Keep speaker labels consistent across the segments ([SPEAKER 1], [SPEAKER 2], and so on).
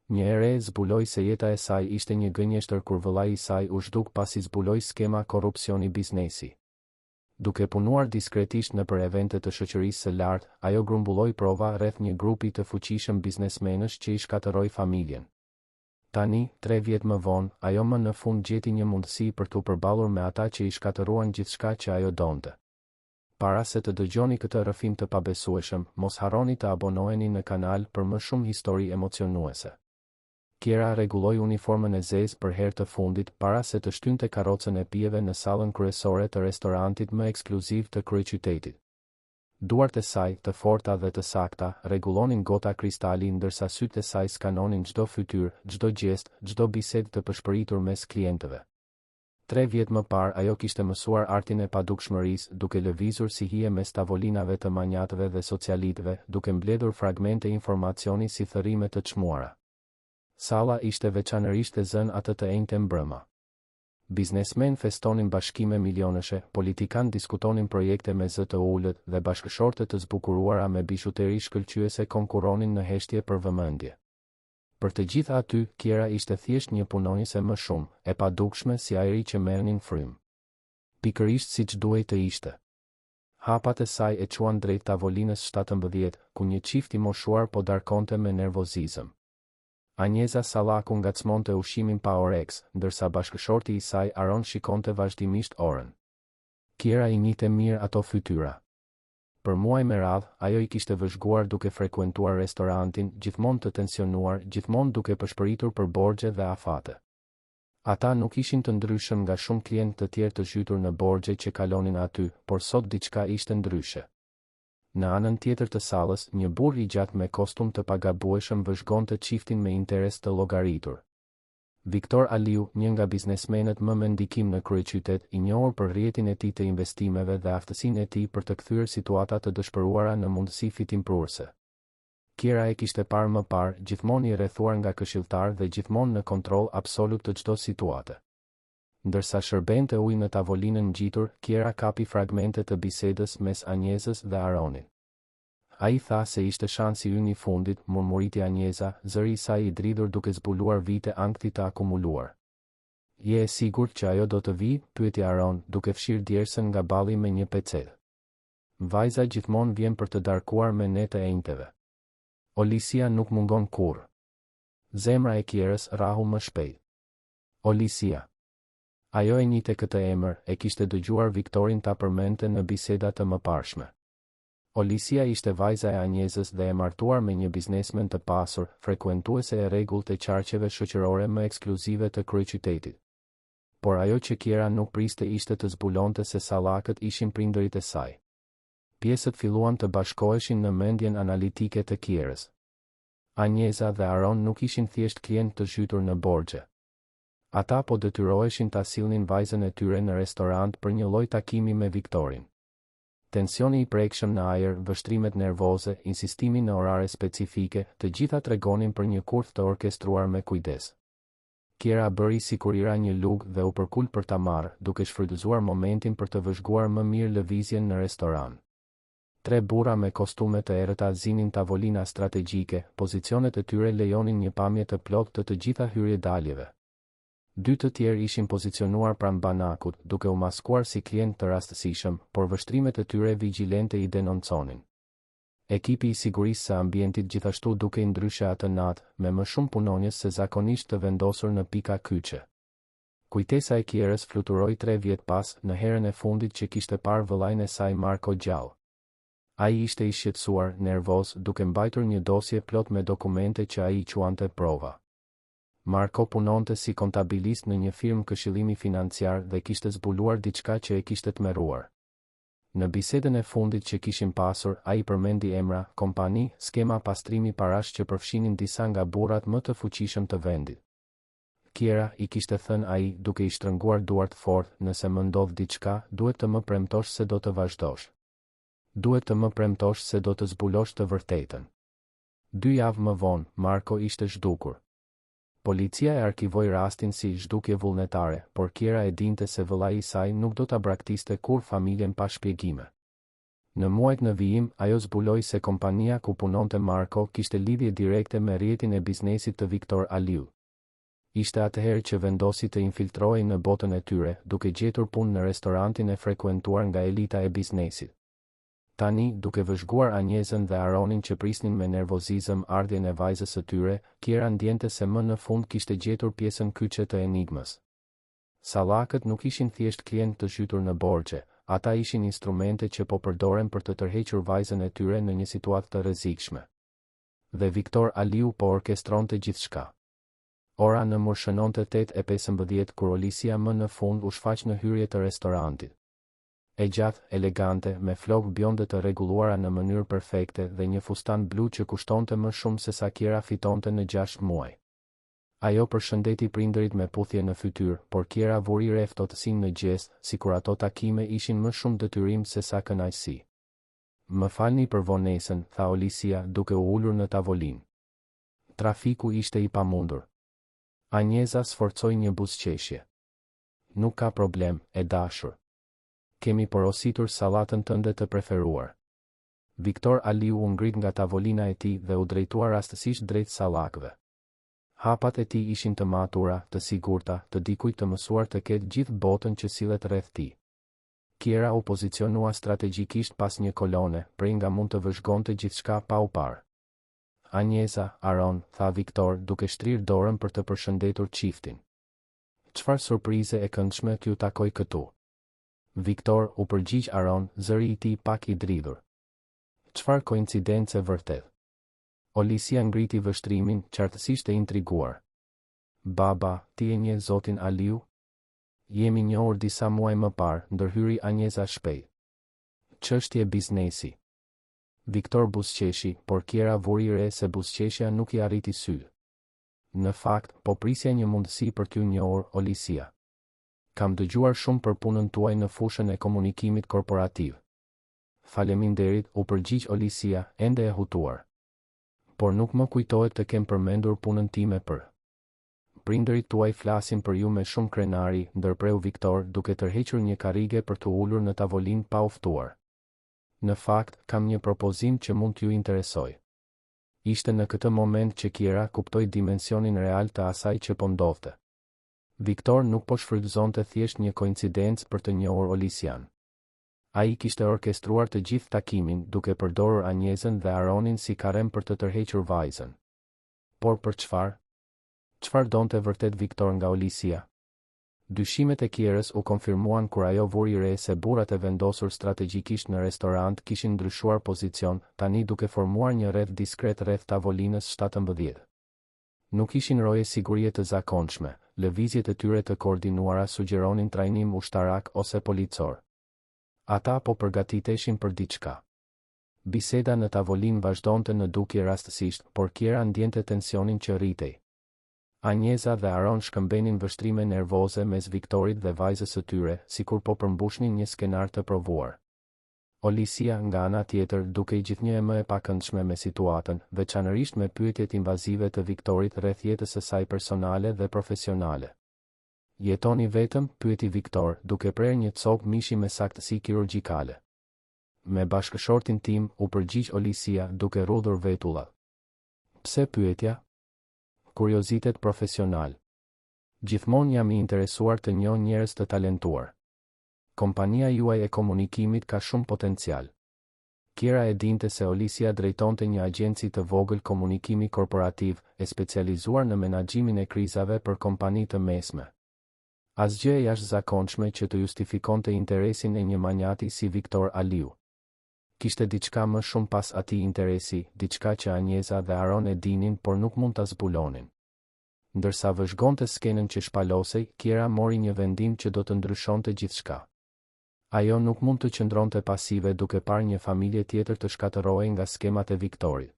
[SPEAKER 1] Një e re zbuloi se jeta e saj ishte një gënjeshtër kur vëllai i saj u zhduk pasi zbuloi skema korrupsioni biznesi. Duke punuar diskretisht nëpër evente të shoqërisë së lartë, ajo grumbulloi prova rreth një grupi të fuqishëm biznesmenësh që i shkatërroi familjen. Tani, tre vjet më vonë, ajo më në fund gjeti një mundësi për t'u përballur me ata që i shkatërruan gjithçka që ajo donte. Para se të dëgjoni këtë rrëfim të pabesueshëm, mos harroni të abonoheni në kanal për më shumë histori emocionuese. Kiera rregulloi uniformën e zezë për herë të fundit para se të shtynte karrocën e pijeve në sallën kryesore të restorantit më ekskluziv të kryeqytetit. Duart e saj, të forta dhe të sakta, rregullonin gota kristali ndërsa sytë e saj skanonin çdo fytyrë, çdo gjest, çdo bisedë të pëshpëritur mes klientëve. Tre vjet më parë ajo kishte mësuar artin e padukshmërisë, duke lëvizur si hije mes tavolinave të manjatëve dhe socialitëve, duke mbledhur fragmente informacioni si thërrime të çmuara. Salla ishte veçanërisht e zënë atë të enjte mbrëma. Biznesmenë festonin bashkime milionëshe, politikanë diskutonin projekte me zë të ulët dhe bashkëshorte të zbukuruara me bizhuteri shkëlqyese konkurronin në heshtje për vëmendje. Për të gjithë aty, Kiera ishte thjesht një punonjëse më shumë, e padukshme si ajri që merrnin frymë. Pikërisht siç duhej të ishte. Hapat e saj e çuan drejt tavolinës 17, ku një çift i moshuar po darkonte me nervozizëm. Anjeza Sallaku ngacmonte ushqimin pa oreks, ndërsa bashkëshorti i saj Aron shikonte vazhdimisht orën. Kiera i njihte mirë ato fytyra. Për muaj me radhë, ajo i kishte vëzhguar duke frekuentuar restorantin, gjithmonë të tensionuar, gjithmonë duke pëshpëritur për borxhe dhe afate. Ata nuk ishin të ndryshëm nga shumë klientë të tjerë të zhytur në borxhe që kalonin aty, por sot diçka ishte ndryshe. Në anën tjetër të sallës, një burrë i gjatë me kostum të pagabueshëm vëzhgonte çiftin me interes të llogaritur. Viktor Aliu, një nga biznesmenët më me ndikim në kryeqytet, i njohur për rrjetin e tij të investimeve dhe aftësinë e tij për të kthyer situata të dëshpëruara në mundësi fitimprurëse. Kiera e kishte parë më parë, gjithmonë i rrethuar nga këshilltarë dhe gjithmonë në kontroll absolut të çdo situate. Ndërsa shërbente ujë në tavolinën ngjitur, Kiera kapi fragmente të bisedës mes Anjezës dhe Aronit. Ai tha se ishte shansi ynë i fundit, murmuriti Anjeza, zëri i saj i dridhur duke zbuluar vite ankthi të akumuluar. Je e sigurt që ajo do të vijë? pyeti Aron, duke fshirë djersën nga balli me një pecetë. Vajza gjithmonë vjen për të darkuar me ne të enjteve. Olisia nuk mungon kurrë. Zemra e Kierës rrahu më shpejt. Olisia. Ajo e njihte këtë emër, e kishte dëgjuar Viktorin ta përmendte në biseda të mëparshme. Olisia ishte vajza e Anjezës dhe e martuar me një biznesmen të pasur, frekuentuese e rregullt e qarqeve shoqërore më ekskluzive të kryeqytetit. Por ajo që Kiera nuk priste ishte të zbulonte se Sallakët ishin prindërit e saj. Pjesët filluan të bashkoheshin në mendjen analitike të Kierës. Anjeza dhe Aron nuk ishin thjesht klientë të zhytur në borxhe. Ata po detyroheshin ta sillnin vajzën e tyre në restorant për një lloj takimi me Viktorin. Tensioni i prekshëm në ajër, vështrimet nervoze, insistimi në orare specifike, të gjitha tregonin për një kurth të orkestruar me kujdes. Kiera bëri sikur i ra një lugë dhe u përkul për ta marrë, duke shfrytëzuar momentin për të vëzhguar më mirë lëvizjen në restorant. Tre burra me kostume të errëta zinin tavolina strategjike, pozicionet e tyre lejonin një pamje të plotë të të gjitha hyrje-daljeve. Dy të tjerë ishin pozicionuar pranë banakut, duke u maskuar si klientë të rastësishëm, por vështrimet e tyre vigjilente i denonconin. Ekipi i sigurisë së ambientit gjithashtu dukej ndryshe atë natë, me më shumë punonjës se zakonisht të vendosur në pika kyçe. Kujtesa e Kierës fluturoi tre vjet pas, në herën e fundit që kishte parë vëllain e saj Marko gjallë. Ai ishte i shqetësuar, nervoz, duke mbajtur një dosje plot me dokumente që ai i quante prova. Marko punonte si kontabilist në një firmë këshillimi financiar dhe kishte zbuluar diçka që e kishte tmerruar. Në bisedën e fundit që kishin pasur, ai përmendi emra, kompani, skema pastrimi parash që përfshinin disa nga burrat më të fuqishëm të vendit. Kiera, i kishte thënë ai, duke i shtrënguar duart fort, nëse më ndodh diçka, duhet të më premtosh se do të vazhdosh. Duhet të më premtosh se do të zbulosh të vërtetën. Dy javë më vonë, Marko ishte zhdukur. Policia e arkivoi rastin si zhdukje vullnetare, por Kiera e dinte se vëllai i saj nuk do ta braktiste kurrë familjen pa shpjegime. Në muajt në vijim, ajo zbuloi se kompania ku punonte Marko kishte lidhje direkte me rrjetin e biznesit të Viktor Aliut. Ishte atëherë që vendosi të infiltrohej në botën e tyre, duke gjetur punë në restorantin e frekuentuar nga elita e biznesit. Tani, duke vëzhguar Anjezën dhe Aronin që prisnin me nervozizëm ardhjen e vajzës së tyre, Kiera ndjente se më në fund kishte gjetur pjesën kyçe të enigmës. Sallakët nuk ishin thjesht klientë të zhytur në borxhe, ata ishin instrumente që po përdoren për të tërhequr vajzën e tyre në një situatë të rrezikshme. Dhe Viktor Aliu po orkestronte gjithçka. Ora në mur shënonte 8:15 kur Olisia më në fund u shfaq në hyrje të restorantit. E gjatë, elegante, me flokë bjonde të rregulluara në mënyrë perfekte dhe një fustan blu që kushtonte më shumë sesa Kiera fitonte në gjashtë muaj. Ajo përshëndeti prindërit me puthje në fytyrë, por Kiera vuri re ftohtësinë në gjest, sikur ato takime ishin më shumë detyrim sesa kënaqësi. Më falni për vonesën, tha Olisia, duke u ulur në tavolinë. Trafiku ishte i pamundur. Anjeza sforcoi një buzëqeshje. Nuk ka problem, e dashur. Kemi porositur sallatën tënde të preferuar. Viktor Aliu u ngrit nga tavolina e tij dhe u drejtua rastësisht drejt sallakëve. Hapat e tij ishin të matura, të sigurta, të dikujt të mësuar të ketë gjithë botën që sillet rreth tij. Kiera u pozicionua strategjikisht pas një kolone, prej nga mund të vëzhgonte gjithçka pa u parë. Anjeza, Aron, tha Viktor, duke shtrirë dorën për të përshëndetur çiftin. Çfarë surprize e këndshme t'ju takoj këtu. Viktor, u përgjigj Aron, zëri i tij pak i dridhur. Çfarë koincidence vërtet. Olisia ngriti vështrimin, qartësisht e intriguar. Baba, ti e njeh zotin Aliu? Jemi njohur disa muaj më parë, ndërhyri Anjeza shpejt. Çështje biznesi. Viktor buzëqeshi, por Kiera vuri re se buzëqeshja nuk i arriti sytë. Në fakt, po prisja një mundësi për t'ju njohur, Olisia. Kam dëgjuar shumë për punën tuaj në fushën e komunikimit korporativ. Faleminderit, u përgjigj Olisia, ende e hutuar. Por nuk më kujtohet të kem përmendur punën time për. Prindërit tuaj flasin për ju me shumë krenari, ndërpreu Viktor, duke tërhequr një karrige për t'u ulur në tavolinë pa u ftuar. Në fakt, kam një propozim që mund t'ju interesojë. Ishte në këtë moment që Kiera kuptoi dimensionin real të asaj që po ndodhte. Viktor nuk po shfrytëzonte thjesht një koincidencë për të njohur Olisian. Ai kishte orkestruar të gjithë takimin, duke përdorur Anjezën dhe Aronin si karrem për të tërhequr vajzën. Por për çfarë? Çfarë donte vërtet Viktor nga Olisia? Dyshimet e Kierës u konfirmuan kur ajo vuri re se burrat e vendosur strategjikisht në restorant kishin ndryshuar pozicion, tani duke formuar një rreth diskret rreth tavolinës 17. Nuk ishin roje sigurie të zakonshme, lëvizjet e tyre të koordinuara sugjeronin trajnim ushtarak ose policor. Ata po përgatiteshin për diçka. Biseda në tavolinë vazhdonte në dukje rastësisht, por Kiera ndjente tensionin që rritej. Anjeza dhe Aron shkëmbenin vështrime nervoze mes Viktorit dhe vajzës së tyre, sikur po përmbushnin një skenar të provuar. Olisia, nga ana tjetër, dukej gjithnjë e më e pakëndshme me situatën, veçanërisht me pyetjet invazive të Viktorit rreth jetës së saj personale dhe profesionale. Jetoni vetëm? pyeti Viktor, duke prerë një copë mishi me saktësi kirurgjikale. Me bashkëshortin tim, u përgjigj Olisia, duke rrudhur vetullat. Pse pyetja? Kuriozitet profesional. Gjithmonë jam i interesuar të njoh njerëz të talentuar. Kompania juaj e komunikimit ka shumë potencial. Kiera e dinte se Olisia drejtonte një agjenci të vogël komunikimi korporativ, e specializuar në menaxhimin e krizave për kompani të mesme. Asgjë e jashtëzakonshme që të justifikonte interesin e një manjati si Viktor Aliu. Kishte diçka më shumë pas atij interesi, diçka që Anjeza dhe Aron e dinin por nuk mund ta zbulonin. Ndërsa vëzhgonte skenën që shpalosej, Kiera mori një vendim që do të ndryshonte gjithçka. Ajo nuk mund të qëndronte pasive duke parë një familje tjetër të shkatërrohej nga skemat e Viktorit.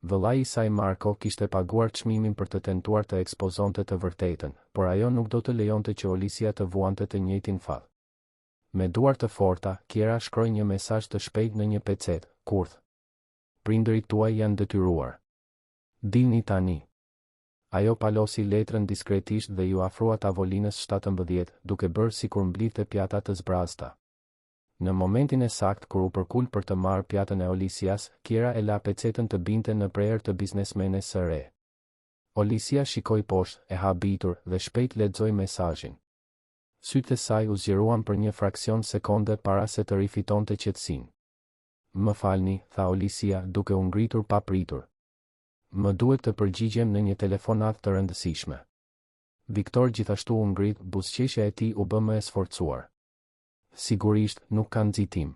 [SPEAKER 1] Vëllai i saj Marko kishte paguar çmimin për të tentuar të ekspozonte të vërtetën, por ajo nuk do të lejonte që Olisia të vuante të njëjtin fat. Me duar të forta, Kiera shkroi një mesazh të shpejtë në një pecetë, Kurth. Prindërit tuaj janë detyruar. Dilni tani. Ajo palosi letrën diskretisht dhe iu afrua tavolinës 17, duke bërë sikur mblidhte pjata të zbrazëta. Në momentin e saktë kur u përkul për të marrë pjatën e Olisias, Kiera e la pecetën të binte në prehër të biznesmenes së re. Olisia shikoi poshtë, e habitur, dhe shpejt lexoi mesazhin. Sytë e saj u zgjeruan për një fraksion sekonde para se të rifitonte qetësinë. Më falni, tha Olisia, duke u ngritur papritur. Më duhet të përgjigjem në një telefonatë të rëndësishme. Viktor gjithashtu u ngrit, buzëqeshja e tij u bë më e sforcuar. Sigurisht, nuk ka nxitim.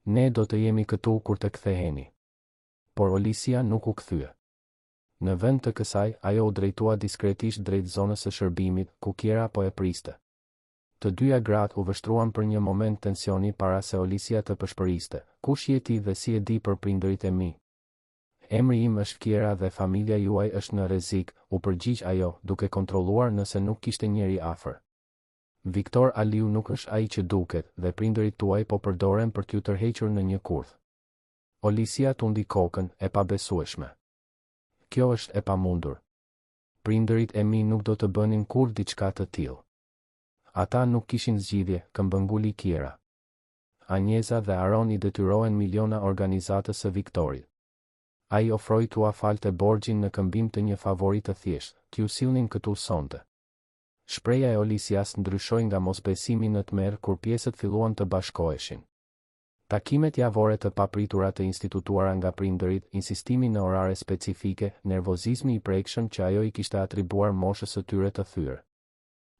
[SPEAKER 1] Ne do të jemi këtu kur të ktheheni. Por Olisia nuk u kthye. Në vend të kësaj, ajo u drejtua diskretisht drejt zonës së shërbimit, ku Kiera po e priste. Të dyja gratë u vështruan për një moment tensioni para se Olisia të pëshpëriste, Kush je ti dhe si e di për prindërit e mi? Emri im është Kiera dhe familja juaj është në rrezik, u përgjigj ajo, duke kontrolluar nëse nuk kishte njeri afër. Viktor Aliu nuk është ai që duket, dhe prindërit tuaj po përdoren për t'ju tërhequr në një kurth. Olisia tundi kokën, e pabesueshme. Kjo është e pamundur. Prindërit e mi nuk do të bënin kurrë diçka të tillë. Ata nuk kishin zgjidhje, këmbënguli Kiera. Anjeza dhe Aron i detyrohen miliona organizatës së Viktorit. Ai ofroi t'ua falte borxhin në këmbim të një favori të thjeshtë, t'ju sillnin këtu sonte. Shprehja e Olisias ndryshoi nga mosbesimi në tmerr kur pjesët filluan të bashkoheshin. Takimet javore të papritura të institutuara nga prindërit, insistimi në orare specifike, nervozizmi i prekshëm që ajo i kishte atribuar moshës së tyre të thyer.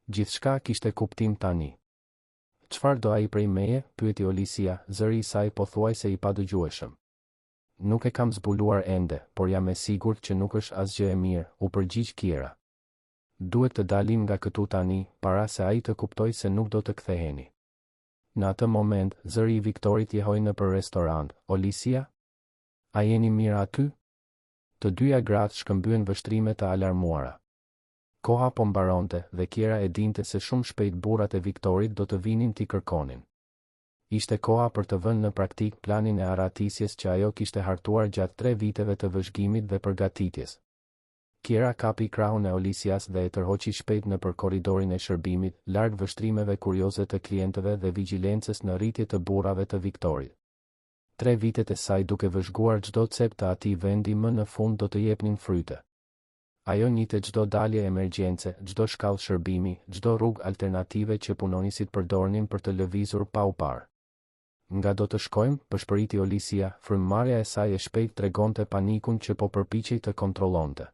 [SPEAKER 1] Gjithçka kishte kuptim tani. Çfarë do ai prej meje? pyeti Olisia, zëri i saj pothuajse i padëgjueshëm. Nuk e kam zbuluar ende, por jam e sigurt që nuk është asgjë e mirë, u përgjigj Kiera. Duhet të dalim nga këtu tani, para se ai të kuptojë se nuk do të ktheheni. Në atë moment, zëri i Viktorit jehoi nëpër restorant, Olisia? A jeni mirë aty? Të dyja gratë shkëmbyen vështrime të alarmuara. Koha po mbaronte, dhe Kiera e dinte se shumë shpejt burrat e Viktorit do të vinin t'i kërkonin. Ishte koha për të vënë në praktikë planin e arratisjes që ajo kishte hartuar gjatë tre viteve të vëzhgimit dhe përgatitjes. Kiera kapi krahun e Olisias dhe e tërhoqi shpejt nëpër korridorin e shërbimit, larg vështrimeve kurioze të klientëve dhe vigjilencës në rritje të burrave të Viktorit. Tre vitet e saj duke vëzhguar çdo cep të atij vendi më në fund do të jepnin fryte. Ajo njihte çdo dalje emergjence, çdo shkallë shërbimi, çdo rrugë alternative që punonjësit përdornin për të lëvizur pa u parë. Nga do të shkojmë? pëshpëriti Olisia, frymëmarrja e saj e shpejtë tregonte panikun që po përpiqej të kontrollonte.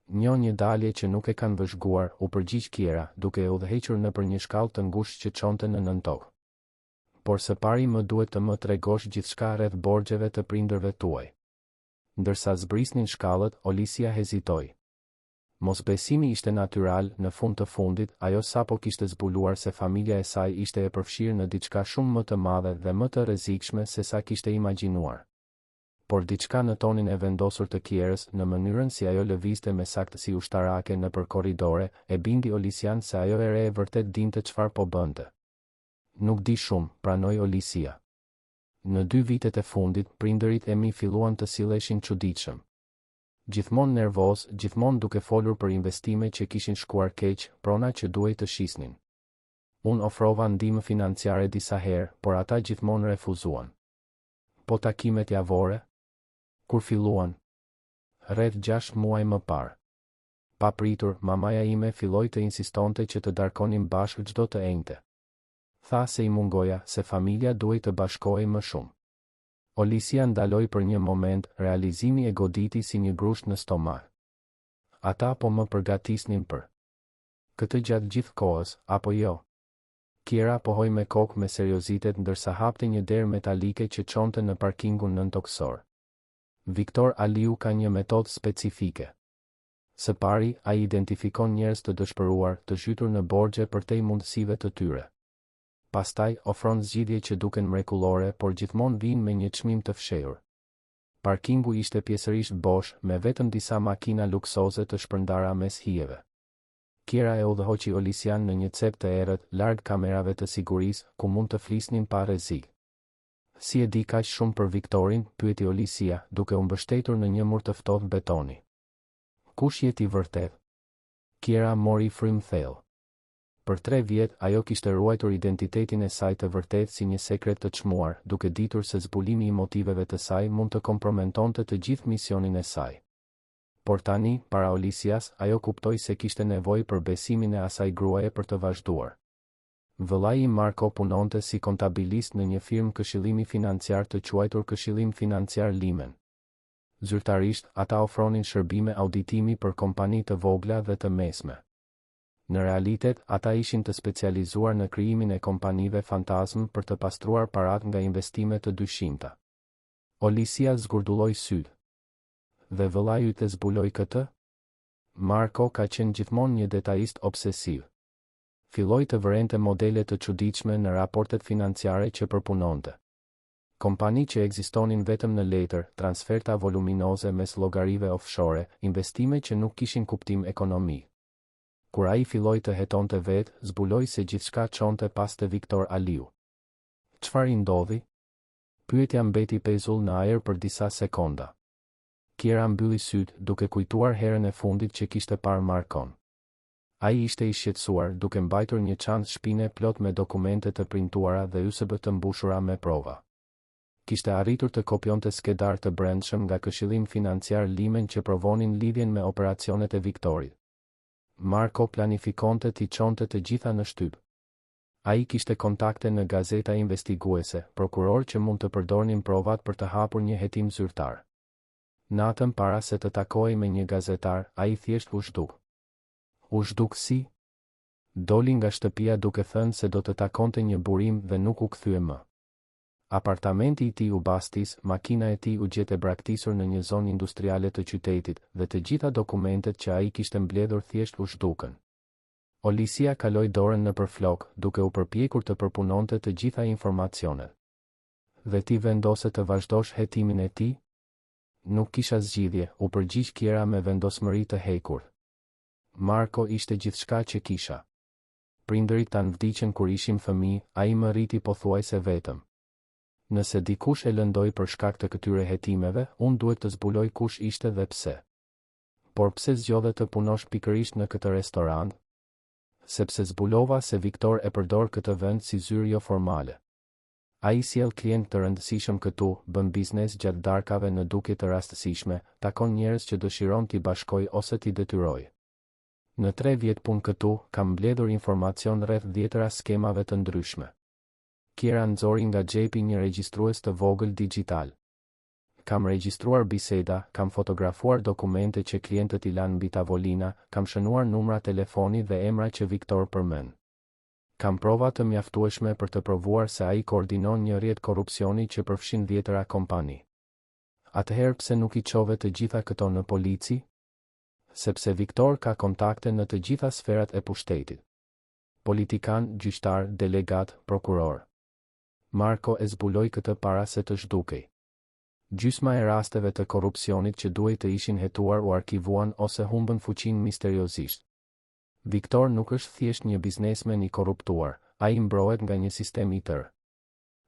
[SPEAKER 1] Njoh një dalje që nuk e kanë vëzhguar, u përgjigj Kiera, duke e udhëhequr nëpër një shkallë të ngushtë që çonte në nëntokë. Por së pari më duhet të më tregosh gjithçka rreth borxheve të prindërve tuaj. Ndërsa zbrisnin shkallët, Olisia hezitoi. Mosbesimi ishte natyral, në fund të fundit, ajo sapo kishte zbuluar se familja e saj ishte e përfshirë në diçka shumë më të madhe dhe më të rrezikshme sesa kishte imagjinuar. Por diçka në tonin e vendosur të Kierës, në mënyrën si ajo lëvizte me saktësi ushtarake nëpër korridore, e bindi Olisian se ajo e re e vërtet dinte çfarë po bënte. Nuk di shumë, pranoi Olisia. Në dy vitet e fundit, prindërit e mi filluan të silleshin çuditshëm. Gjithmonë nervozë, gjithmonë duke folur për investime që kishin shkuar keq, prona që duhej të shisnin. Unë ofrova ndihmë financiare disa herë, por ata gjithmonë refuzuan. Po takimet javore? Kur filluan? Rreth gjashtë muaj më parë. Papritur, mamaja ime filloi të insistonte që të darkonim bashkë çdo të enjte. Tha se i mungoja, se familja duhej të bashkohej më shumë. Olisia ndaloi për një moment, realizimi e goditi si një grusht në stomak. Ata po më përgatisnin për këtë gjatë gjithë kohës, apo jo? Kiera pohoi me kokë me seriozitet ndërsa hapte një derë metalike që çonte në parkingun nëntokësor. Viktor Aliu ka një metodë specifike. Së pari, ai identifikon njerëz të dëshpëruar, të zhytur në borxhe përtej mundësive të tyre. Pastaj, ofron zgjidhje që duken mrekullore, por gjithmonë vijnë me një çmim të fshehur. Parkingu ishte pjesërisht bosh, me vetëm disa makina luksoze të shpërndara mes hijeve. Kiera e udhëhoqi Olisian në një cep të errët, larg kamerave të sigurisë, ku mund të flisnin pa rrezik. Si e di kaq shumë për Viktorin? pyeti Olisia, duke u mbështetur në një mur të ftohtë betoni. Kush je ti vërtet? Kiera mori frymë thellë. Për tre vjet, ajo kishte ruajtur identitetin e saj të vërtetë si një sekret të çmuar, duke ditur se zbulimi i motiveve të saj mund të kompromentonte të gjithë misionin e saj. Por tani, para Olisias, ajo kuptoi se kishte nevojë për besimin e asaj gruaje për të vazhduar. Vëllai im Marko punonte si kontabilist në një firmë këshillimi financiar të quajtur Këshillim Financiar Limen. Zyrtarisht, ata ofronin shërbime auditimi për kompani të vogla dhe të mesme. Në realitet, ata ishin të specializuar në krijimin e kompanive fantazmë për të pastruar paratë nga investime të dyshimta. Olisia zgurdulloi sytë. Dhe vëllai yt e zbuloi këtë? Marko ka qenë gjithmonë një detajist obsesiv. Filloi të vërente modele të çuditshme në raportet financiare që përpunonte. Kompani që ekzistonin vetëm në letër, transferta voluminoze mes llogarive offshore, investime që nuk kishin kuptim ekonomik. Kur ai filloi të hetonte vetë, zbuloi se gjithçka çonte pas te Viktor Aliu. Çfarë i ndodhi? Pyetja mbeti pezull në ajër për disa sekonda. Kiera mbylli sytë, duke kujtuar herën e fundit që kishte parë Markon. Ai ishte i shqetësuar, duke mbajtur një çantë shpine plot me dokumente të printuara dhe USB të mbushura me prova. Kishte arritur të kopjonte skedarë të brendshëm nga Këshillim Financiar Limen që provonin lidhjen me operacionet e Viktorit. Marko planifikonte t'i çonte të gjitha në shtyp. Ai kishte kontakte në gazeta investiguese, prokurorë që mund të përdornin provat për të hapur një hetim zyrtar. Natën para se të takohej me një gazetar, ai thjesht u zhduk. U zhduk si? Doli nga shtëpia duke thënë se do të takonte një burim dhe nuk u kthye më. Apartamenti i tij u bastis, makina e tij u gjet e braktisur në një zonë industriale të qytetit, dhe të gjitha dokumentet që ai kishte mbledhur thjesht u zhdukën. Olisia kaloi dorën nëpër flokë, duke u përpjekur të përpunonte të gjitha informacionet. Dhe ti vendose të vazhdosh hetimin e tij? Nuk kisha zgjidhje, u përgjigj Kiera me vendosmëri të hekurt. Marko ishte gjithçka që kisha. Prindërit tanë vdiqën kur ishim fëmijë, ai më rriti pothuajse vetëm. Nëse dikush e lëndoi për shkak të këtyre hetimeve, unë duhet të zbuloj kush ishte dhe pse. Por pse zgjodhe të punosh pikërisht në këtë restorant? Sepse zbulova se Viktor e përdor këtë vend si zyrë joformale. Ai sjell klientë të rëndësishëm këtu, bën biznes gjatë darkave në dukje të rastësishme, takon njerëz që dëshiron t'i bashkojë ose t'i detyrojë. Në tre vjet punë këtu, kam mbledhur informacion rreth dhjetëra skemave të ndryshme. Kiera nxori nga xhepi një regjistrues të vogël dixhital. Kam regjistruar biseda, kam fotografuar dokumente që klientët i lanë mbi tavolina, kam shënuar numra telefoni dhe emra që Viktor përmend. Kam prova të mjaftueshme për të provuar se ai koordinon një rrjet korrupsioni që përfshin dhjetëra kompani. Atëherë pse nuk i çove të gjitha këto në polici? Sepse Viktor ka kontakte në të gjitha sferat e pushtetit. Politikanë, gjyqtarë, delegatë, prokurorë. Marko e zbuloi këtë para se të zhdukej. Gjysma e rasteve të korrupsionit që duhej të ishin hetuar u arkivuan ose humbën fuqinë misteriozisht. Viktor nuk është thjesht një biznesmen i korruptuar, ai mbrohet nga një sistem i tërë.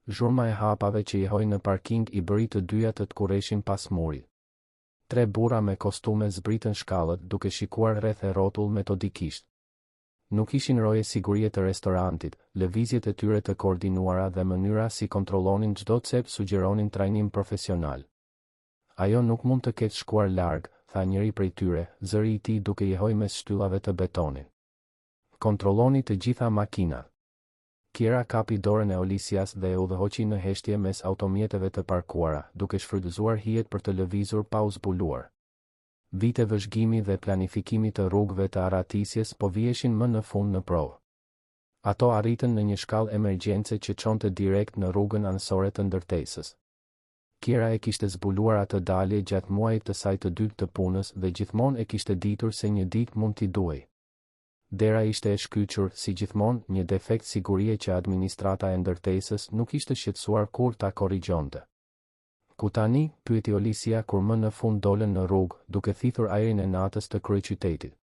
[SPEAKER 1] Zhurma e hapave që jehoi në parking i bëri të dyja të tkurreshin pas murit. Tre burra me kostume zbritën shkallët duke shikuar rreth e rrotull metodikisht. Nuk ishin roje sigurie të restorantit, lëvizjet e tyre të koordinuara dhe mënyra si kontrollonin çdo cep sugjeronin trajnim profesional. Ajo nuk mund të ketë shkuar larg, tha njëri prej tyre, zëri i tij duke jehoi mes shtyllave të betonit. Kontrolloni të gjitha makinat. Kiera kapi dorën e Olisias dhe e udhëhoqi në heshtje mes automjeteve të parkuara, duke shfrytëzuar hijet për të lëvizur pa u zbuluar. Vite vëzhgimi dhe planifikimi të rrugëve të arratisjes po viheshin më në fund në provë. Ato arritën në një shkallë emergjence që çonte direkt në rrugën anësore të ndërtesës. Kiera e kishte zbuluar atë dalje gjatë muajit të saj të dytë të punës dhe gjithmonë e kishte ditur se një ditë mund t'i duhej. Dera ishte e shkyçur, si gjithmonë, një defekt sigurie që administrata e ndërtesës nuk ishte shqetësuar kurrë ta korrigjonte. Ku tani? pyeti Olisia kur më në fund dolën në rrugë, duke thithur ajrin e natës të kryeqytetit.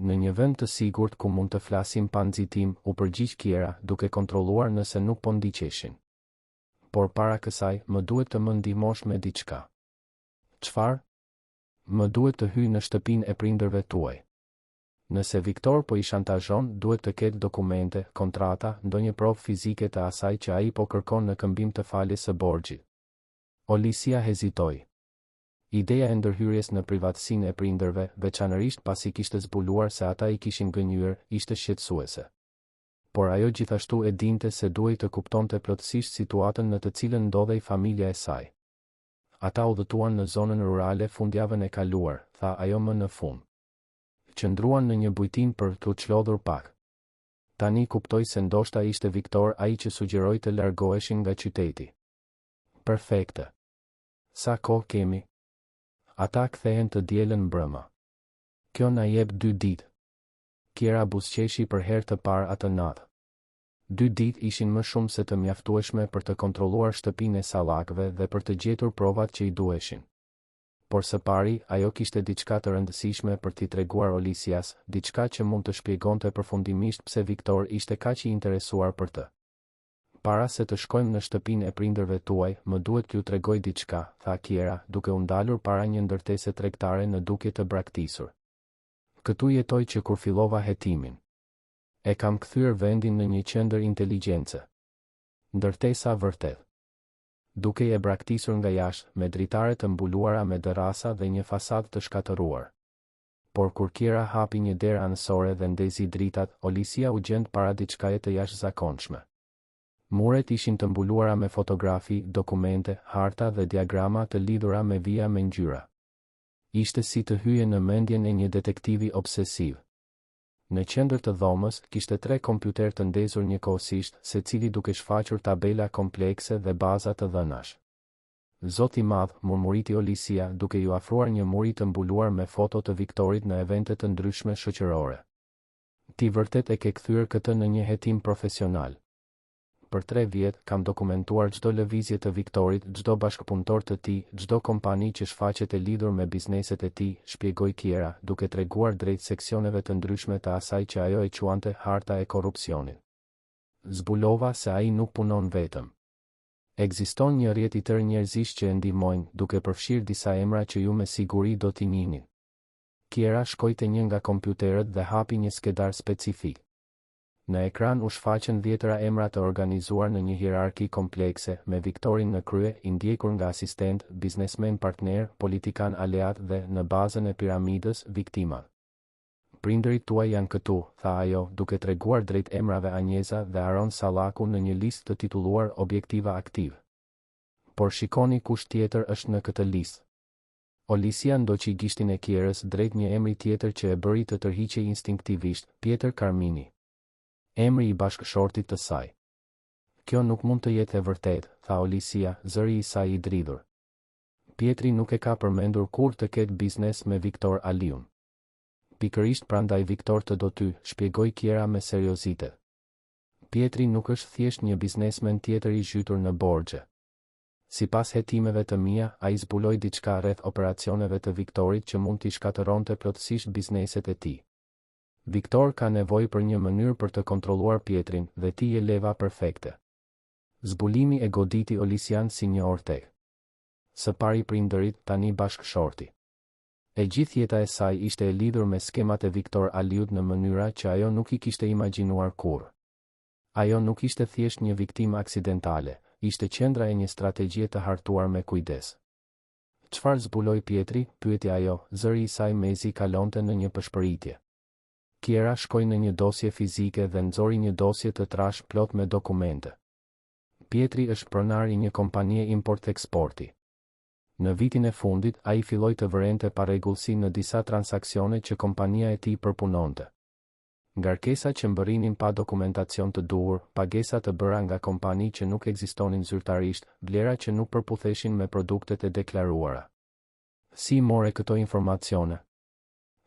[SPEAKER 1] Në një vend të sigurt ku mund të flasim pa nxitim, u përgjigj Kiera, duke kontrolluar nëse nuk po ndiqeshin. Por para kësaj, më duhet të më ndihmosh me diçka. Çfarë? Më duhet të hyj në shtëpinë e prindërve tuaj. Nëse Viktor po i shantazhon, duhet të ketë dokumente, kontrata, ndonjë provë fizike të asaj që ai po kërkon në këmbim të faljes së borxhit. Olisia hezitoi. Ideja e ndërhyrjes në privatësinë e prindërve, veçanërisht pasi kishte zbuluar se ata i kishin gënjyer, ishte shqetësuese. Por ajo gjithashtu e dinte se duhej të kuptonte plotësisht situatën në të cilën ndodhej familja e saj. Ata udhëtuan në zonën rurale fundjavën e kaluar, tha ajo më në fund. Qëndruan në një bujtinë për t'u çlodhur pak. Tani kuptoj se ndoshta ishte Viktor ai që sugjeroi të largoheshin nga qyteti. Perfekte. Sa kohë kemi? Ata kthehen të dielën mbrëma. Kjo na jep dy ditë. Kiera buzëqeshi për herë të parë atë natë. Dy ditë ishin më shumë se të mjaftueshme për të kontrolluar shtëpinë e Sallakëve dhe për të gjetur provat që i duheshin. Por së pari, ajo kishte diçka të rëndësishme për t'i treguar Olisias, diçka që mund të shpjegonte përfundimisht pse Viktor ishte kaq i interesuar për të. Para se të shkojmë në shtëpinë e prindërve tuaj, më duhet t'ju tregoj diçka, tha Kiera, duke u ndalur para një ndërtese tregtare në dukje të braktisur. Këtu jetoj që kur fillova hetimin. E kam kthyer vendin në një qendër inteligjence. Ndërtesa vërtet dukej e braktisur nga jashtë, me dritare të mbuluara me dërrasa dhe një fasadë të shkatërruar. Por kur Kiera hapi një derë anësore dhe ndezi dritat, Olisia u gjend para diçkaje të jashtëzakonshme. Muret ishin të mbuluara me fotografi, dokumente, harta dhe diagrama të lidhura me vija me ngjyra. Ishte si të hyje në mendjen e një detektivi obsesiv. Në qendër të dhomës, kishte tre kompjuterë të ndezur njëkohësisht, secili duke shfaqur tabela komplekse dhe baza të dhënash. Zot i madh, murmuriti Olisia, duke iu afruar një muri të mbuluar me foto të Viktorit në evente të ndryshme shoqërore. Ti vërtet e ke kthyer këtë në një hetim profesional. Për tre vjet, kam dokumentuar çdo lëvizje të Viktorit, çdo bashkëpunëtor të tij, çdo kompani që shfaqet e lidhur me bizneset e tij, shpjegoi Kiera, duke treguar drejt seksioneve të ndryshme të asaj që ajo e quante harta e korrupsionit. Zbulova se ai nuk punon vetëm. Ekziston një rrjet i tërë njerëzish që e ndihmojnë, duke përfshirë disa emra që ju me siguri do t'i njihni. Kiera shkoi te një nga kompjuterët dhe hapi një skedar specifik. Në ekran u shfaqën dhjetëra emra të organizuar në një hierarki komplekse, me Viktorin në krye, i ndjekur nga asistentë, biznesmenë partnerë, politikanë aleatë dhe, në bazën e piramidës, viktimat. Prindërit tuaj janë këtu, tha ajo, duke treguar drejt emrave Anjeza dhe Aron Sallaku në një listë të titulluar Objektiva aktivë. Por shikoni kush tjetër është në këtë listë. Olisia ndoqi gishtin e Kierës drejt një emri tjetër që e bëri të tërhiqej instinktivisht, Pjetër Karmini. Emri i bashkëshortit të saj. Kjo nuk mund të jetë e vërtetë, tha Olisia, zëri i saj i dridhur. Pjetri nuk e ka përmendur kurrë të ketë biznes me Viktor Aliun. Pikërisht prandaj Viktor të do ty, shpjegoi Kiera me seriozitet. Pjetri nuk është thjesht një biznesmen tjetër i zhytur në borxhe. Sipas hetimeve të mia, ai zbuloi diçka rreth operacioneve të Viktorit që mund t'i shkatërronte plotësisht bizneset e tij. Viktor ka nevojë për një mënyrë për të kontrolluar Pjetrin, dhe ti je leva perfekte. Zbulimi e goditi Olisian si një ortek. Së pari prindërit, tani bashkëshorti. E gjithë jeta e saj ishte e lidhur me skemat e Viktor Aliut në mënyra që ajo nuk i kishte imagjinuar kurrë. Ajo nuk ishte thjesht një viktimë aksidentale, ishte qendra e një strategjie të hartuar me kujdes. Çfarë zbuloi Pjetri? pyeti ajo, zëri i saj mezi kalonte në një pëshpëritje. Kiera shkoi në një dosje fizike dhe nxori një dosje të trashë plot me dokumente. Pjetri është pronar i një kompanie import-eksporti. Në vitin e fundit, ai filloi të vërente parregullsi në disa transaksione që kompania e tij përpunonte. Ngarkesa që mbërrinin pa dokumentacion të duhur, pagesa të bëra nga kompani që nuk ekzistonin zyrtarisht, vlera që nuk përputheshin me produktet e deklaruara. Si i more këto informacione?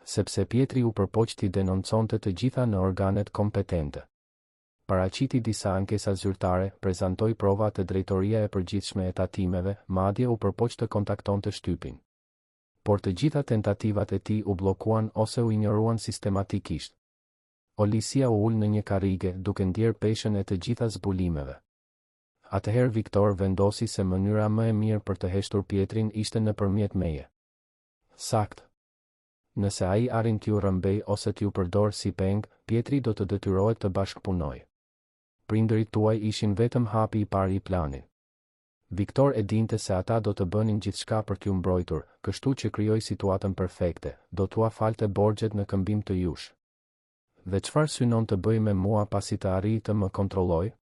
[SPEAKER 1] Sepse Pjetri u përpoq t'i denonconte të gjitha në organet kompetente. Paraqiti disa ankesa zyrtare, prezantoi prova te Drejtoria e Përgjithshme e Tatimeve, madje u përpoq të kontaktonte shtypin. Por të gjitha tentativat e tij u bllokuan ose u injoruan sistematikisht. Olisia u ul në një karrige, duke ndjerë peshën e të gjitha zbulimeve. Atëherë Viktor vendosi se mënyra më e mirë për të heshtur Pjetrin ishte nëpërmjet meje. Saktë. Nëse ai arrin t'ju rrëmbejë ose t'ju përdorë si peng, Pjetri do të detyrohet të bashkëpunojë. Prindërit tuaj ishin vetëm hapi i parë i planit. Viktor e dinte se ata do të bënin gjithçka për t'ju mbrojtur, kështu që krijoi situatën perfekte, do t'ua falte borxhet në këmbim të jush. Dhe çfarë synon të bëjë me mua pasi të arrijë të më kontrollojë?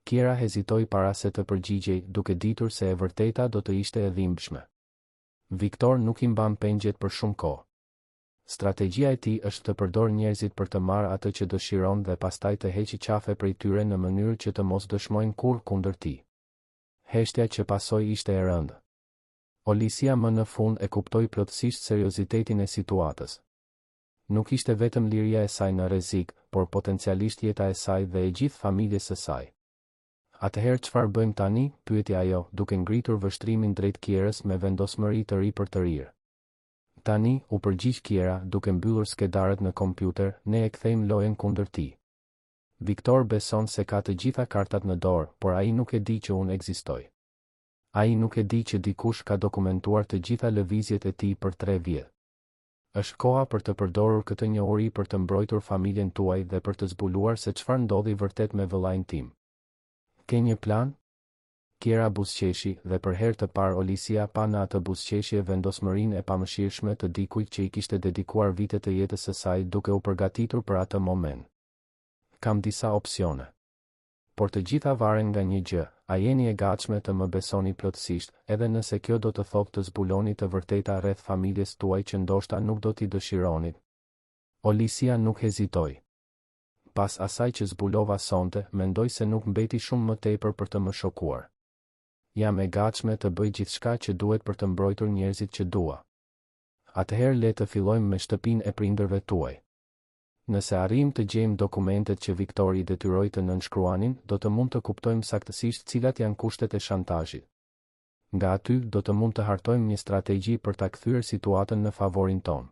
[SPEAKER 1] Kiera hezitoi para se të përgjigjej, duke ditur se e vërteta do të ishte e dhimbshme. Viktor nuk i mban pengjet për shumë kohë. Strategjia e tij është të përdorë njerëzit për të marrë atë që dëshiron dhe pastaj të heqë qafe prej tyre në mënyrë që të mos dëshmojnë kurrë kundër tij. Heshtja që pasoi ishte e rëndë. Olisia më në fund e kuptoi plotësisht seriozitetin e situatës. Nuk ishte vetëm liria e saj në rrezik, por potencialisht jeta e saj dhe e gjithë familjes së saj. Atëherë çfarë bëjmë tani? pyeti ajo, duke ngritur vështrimin drejt Kierës me vendosmëri të ripërtërirë. Tani, u përgjigj Kiera, duke mbyllur skedarët në kompjuter, ne e kthejmë lojën kundër tij. Viktor beson se ka të gjitha kartat në dorë, por ai nuk e di që unë ekzistoj. Ai nuk e di që dikush ka dokumentuar të gjitha lëvizjet e tij për tre vjet. Është koha për të përdorur këtë njohuri për të mbrojtur familjen tuaj dhe për të zbuluar se çfarë ndodhi vërtet me vëllain tim. Ke një plan? Kiera buzëqeshi, dhe për herë të parë Olisia pa në atë buzëqeshje vendosmërinë e pamëshirshme të dikujt që i kishte dedikuar vite të jetës së saj duke u përgatitur për atë moment. Kam disa opsione. Por të gjitha varen nga një gjë, a jeni e gatshme të më besoni plotësisht, edhe nëse kjo do të thotë të zbuloni të vërteta rreth familjes tuaj që ndoshta nuk do t'i dëshironit? Olisia nuk hezitoi. Pas asaj që zbulova sonte, mendoj se nuk mbeti shumë më tepër për të më shokuar. Jam e gatshme të bëj gjithçka që duhet për të mbrojtur njerëzit që dua. Atëherë le të fillojmë me shtëpinë e prindërve tuaj. Nëse arrijmë të gjejmë dokumentet që Viktor i detyroi të nënshkruanin, do të mund të kuptojmë saktësisht cilat janë kushtet e shantazhit. Nga aty, do të mund të hartojmë një strategji për ta kthyer situatën në favorin tonë.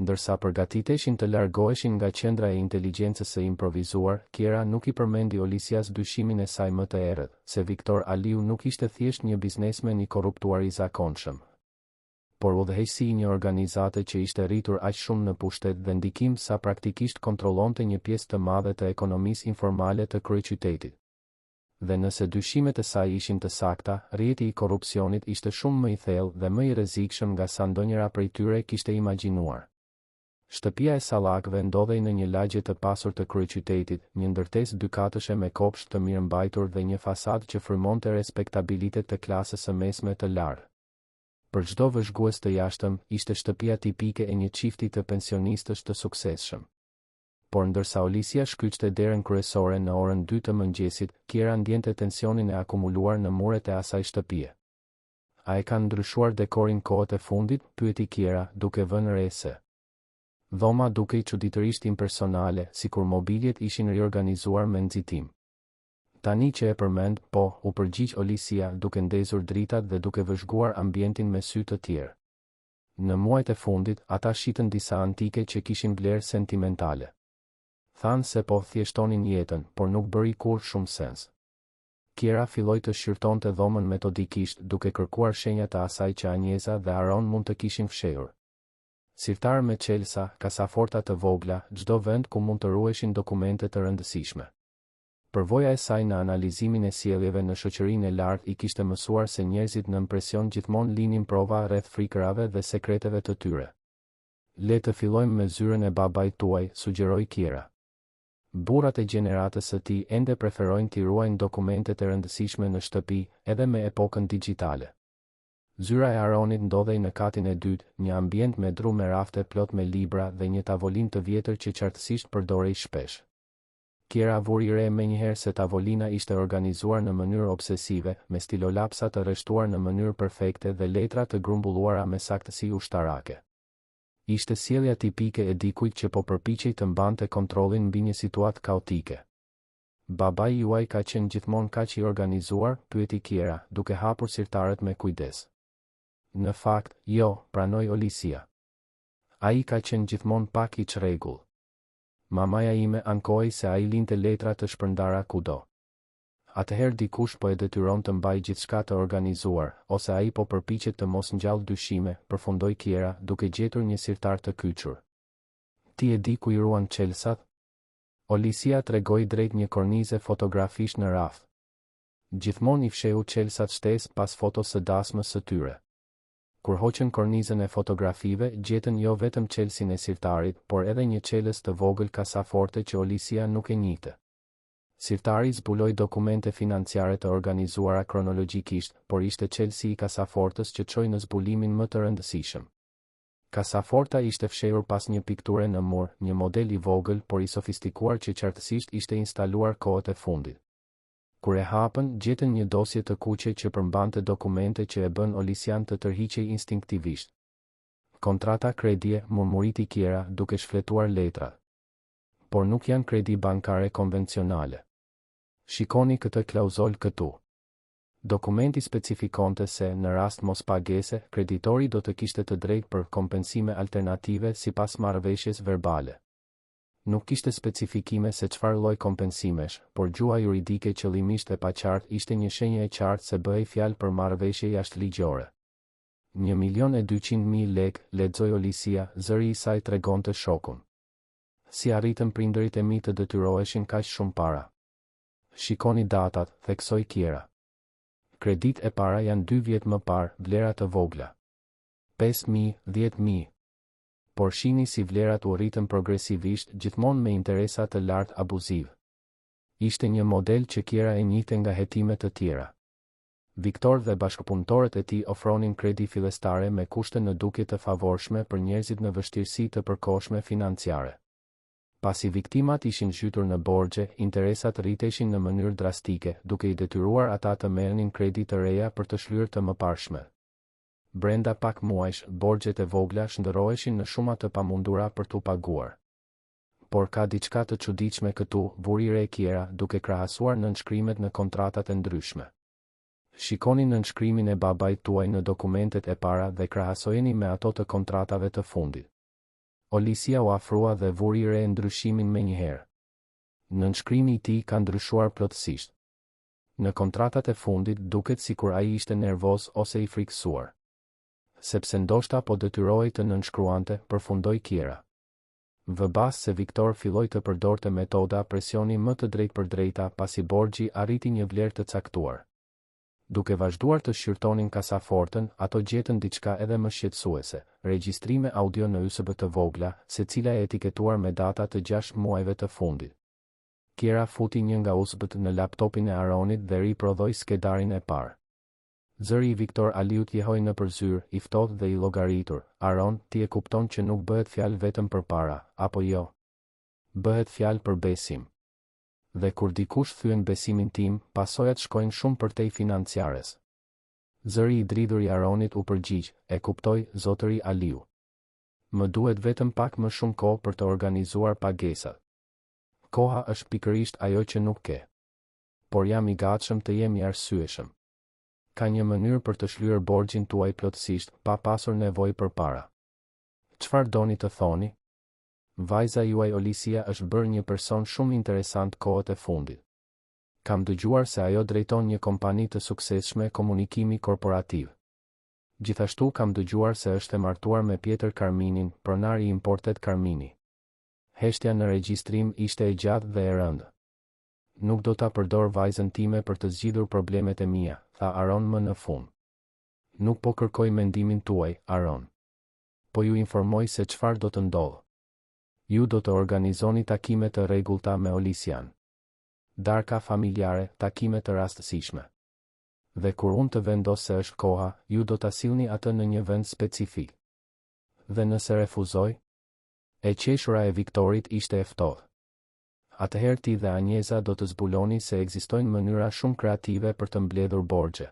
[SPEAKER 1] Ndërsa përgatiteshin të largoheshin nga qendra e inteligjencës së improvizuar, Kiera nuk i përmendi Olisias dyshimin e saj më të errët, se Viktor Aliu nuk ishte thjesht një biznesmen i korruptuar i zakonshëm, por udhëheqësi i një organizate që ishte rritur aq shumë në pushtet dhe ndikim sa praktikisht kontrollonte një pjesë të madhe të ekonomisë informale të kryeqytetit. Dhe nëse dyshimet e saj ishin të sakta, rrjeti i korrupsionit ishte shumë më i thellë dhe më i rrezikshëm nga sa ndonjëra prej tyre kishte imagjinuar. Shtëpia e Sallakëve ndodhej në një lagje të pasur të kryeqytetit, një ndërtesë dykatëshe me kopsht të mirëmbajtur dhe një fasadë që frymonte respektabilitet të klasës së mesme të lartë. Për çdo vëzhgues të jashtëm, ishte shtëpia tipike e një çifti të pensionistësh të suksesshëm. Por ndërsa Olisia shkyçte derën kryesore në orën dy të mëngjesit, Kiera ndjente tensionin e akumuluar në muret e asaj shtëpie. A e kanë ndryshuar dekorin kohët e fundit? pyeti Kiera, duke vënë re se dhoma dukej çuditërisht impersonale, sikur mobiljet ishin riorganizuar me nxitim. Tani që e përmend, po, u përgjigj Olisia, duke ndezur dritat dhe duke vëzhguar ambientin me sy të tjerë. Në muajt e fundit, ata shitën disa antike që kishin vlerë sentimentale. Thanë se po thjeshtonin jetën, por nuk bëri kurrë shumë sens. Kiera filloi të shqyrtonte dhomën metodikisht, duke kërkuar shenja të asaj që Anjeza dhe Aron mund të kishin fshehur. Sirtarë me çelësa, kasaforta të vogla, çdo vend ku mund të ruheshin dokumente të rëndësishme. Përvoja e saj në analizimin e sjelljeve në shoqërinë e lartë i kishte mësuar se njerëzit nën presion gjithmonë linin prova rreth frikërave dhe sekreteve të tyre. Le të fillojmë me zyrën e babait tuaj, sugjeroi Kiera. Burrat e gjeneratës së tij ende preferojnë t'i ruajnë dokumentet e rëndësishme në shtëpi, edhe me epokën dixhitale. Zyra e Aronit ndodhej në katin e dytë, një ambient me dru me rafte plot me libra dhe një tavolinë të vjetër që qartësisht përdorej shpesh. Kiera vuri re menjëherë se tavolina ishte organizuar në mënyrë obsesive, me stilolapsa të rreshtuar në mënyrë perfekte dhe letra të grumbulluara me saktësi ushtarake. Ishte sjellja tipike e dikujt që po përpiqej të mbante kontrollin mbi një situatë kaotike. Babai juaj ka qenë gjithmonë kaq i organizuar? pyeti Kiera, duke hapur sirtarët me kujdes. Në fakt, jo, pranoi Olisia. Ai ka qenë gjithmonë pak i çrregullt. Mamaja ime ankohej se ai linte letra të shpërndara kudo. Atëherë dikush po e detyron të mbajë gjithçka të organizuar, ose ai po përpiqet të mos ngjallë dyshime, përfundoi Kiera, duke gjetur një sirtar të kyçur. Ti e di ku i ruan çelësat? Olisia tregoi drejt një kornize fotografish në raft. Gjithmonë i fshehu çelësat shtesë pas fotos së dasmës së tyre. Kur hoqën kornizën e fotografive, gjetën jo vetëm çelësin e sirtarit, por edhe një çelës të vogël kasaforte që Olisia nuk e njihte. Sirtari zbuloi dokumente financiare të organizuara kronologjikisht, por ishte çelësi i kasafortës që çoi në zbulimin më të rëndësishëm. Kasaforta ishte fshehur pas një pikture në mur, një model i vogël por i sofistikuar që qartësisht ishte instaluar kohët e fundit. Kur e hapën, gjetën një dosje të kuqe që përmbante dokumente që e bënë Olisian të tërhiqej instinktivisht. Kontrata kredie, murmuriti Kiera, duke shfletuar letrat. Por nuk janë kredi bankare konvencionale. Shikoni këtë klauzolë këtu. Dokumenti specifikonte se, në rast mospagese, kreditori do të kishte të drejtë për kompensime alternative sipas marrëveshjes verbale. Nuk kishte specifikime se çfarë lloj kompensimesh, por gjuha juridike qëllimisht e paqartë ishte një shenjë e qartë se bëhej fjalë për marrëveshje jashtëligjore. 1.200.000 lekë, lexoi Olisia, zëri i saj tregonte shokun. Si arritën prindërit e mi të detyroheshin kaq shumë para? Shikoni datat, theksoi Kiera. Kreditë e para janë dy vjet më parë, vlera të vogla. 5.000, 10.000. Por shihni si vlerat u rritën progresivisht, gjithmonë me interesa të lartë abuzivë. Ishte një model që Kiera e njihte nga hetime të tjera. Viktor dhe bashkëpunëtorët e tij ofronin kredi fillestare me kushte në dukje të favorshme për njerëzit në vështirësi të përkohshme financiare. Pasi viktimat ishin zhytur në borxhe, interesat rriteshin në mënyrë drastike, duke i detyruar ata të merrnin kredi të reja për të shlyer të mëparshmet. Brenda pak muajsh, borxhet e vogla shndërroheshin në shuma të pamundura për t'u paguar. Por ka diçka të çuditshme këtu, vuri re Kiera, duke krahasuar nënshkrimet në kontratat e ndryshme. Shikoni nënshkrimin e babait tuaj në dokumentet e para dhe krahasojeni me ato të kontratave të fundit. Olisia u afrua dhe vuri re ndryshimin menjëherë. Nënshkrimi i tij ka ndryshuar plotësisht. Në kontratat e fundit duket sikur ai ishte nervoz ose i frikësuar. Sepse ndoshta po detyrohej të nënshkruante, përfundoi Kiera. Vë bast se Viktor filloi të përdorte metoda presioni më të drejtpërdrejta pasi borxhi arriti një vlerë të caktuar. Duke vazhduar të shqyrtonin kasafortën, ato gjetën diçka edhe më shqetësuese, regjistrime audio në USB të vogla, secila e etiketuar me data të gjashtë muajve të fundit. Kiera futi një nga USB-të në laptopin e Aronit dhe riprodhoi skedarin e parë. Zëri i Viktor Aliut jehoi nëpër zyrë, i ftohtë dhe i llogaritur, Aron, ti e kupton që nuk bëhet fjalë vetëm për para, apo jo? Bëhet fjalë për besim. Dhe kur dikush thyen besimin tim, pasojat shkojnë shumë përtej financiares. Zëri i dridhur i Aronit u përgjigj, E kuptoj, zotëri Aliu. Më duhet vetëm pak më shumë kohë për të organizuar pagesat. Koha është pikërisht ajo që nuk ke. Por jam i gatshëm të jem i arsyeshëm. Ka një mënyrë për të shlyer borxhin tuaj plotësisht, pa pasur nevojë për para. Çfarë doni të thoni? Vajza juaj Olisia është bërë një person shumë interesant kohët e fundit. Kam dëgjuar se ajo drejton një kompani të suksesshme komunikimi korporativ. Gjithashtu kam dëgjuar se është e martuar me Pjetër Karminin, pronar i Importet Karmini. Heshtja në regjistrim ishte e gjatë dhe e rëndë. Nuk do ta përdor vajzën time për të zgjidhur problemet e mia, tha Aron më në fund. Nuk po kërkoj mendimin tuaj, Aron. Po ju informoj se çfarë do të ndodhë. Ju do të organizoni takime të rregullta me Olisian. Darka familjare, takime të rastësishme. Dhe kur unë të vendos se është koha, ju do ta sillni atë në një vend specifik. Dhe nëse refuzoj? E qeshura e Viktorit ishte e ftohtë. Atëherë ti dhe Anjeza do të zbuloni se ekzistojnë mënyra shumë kreative për të mbledhur borxhe.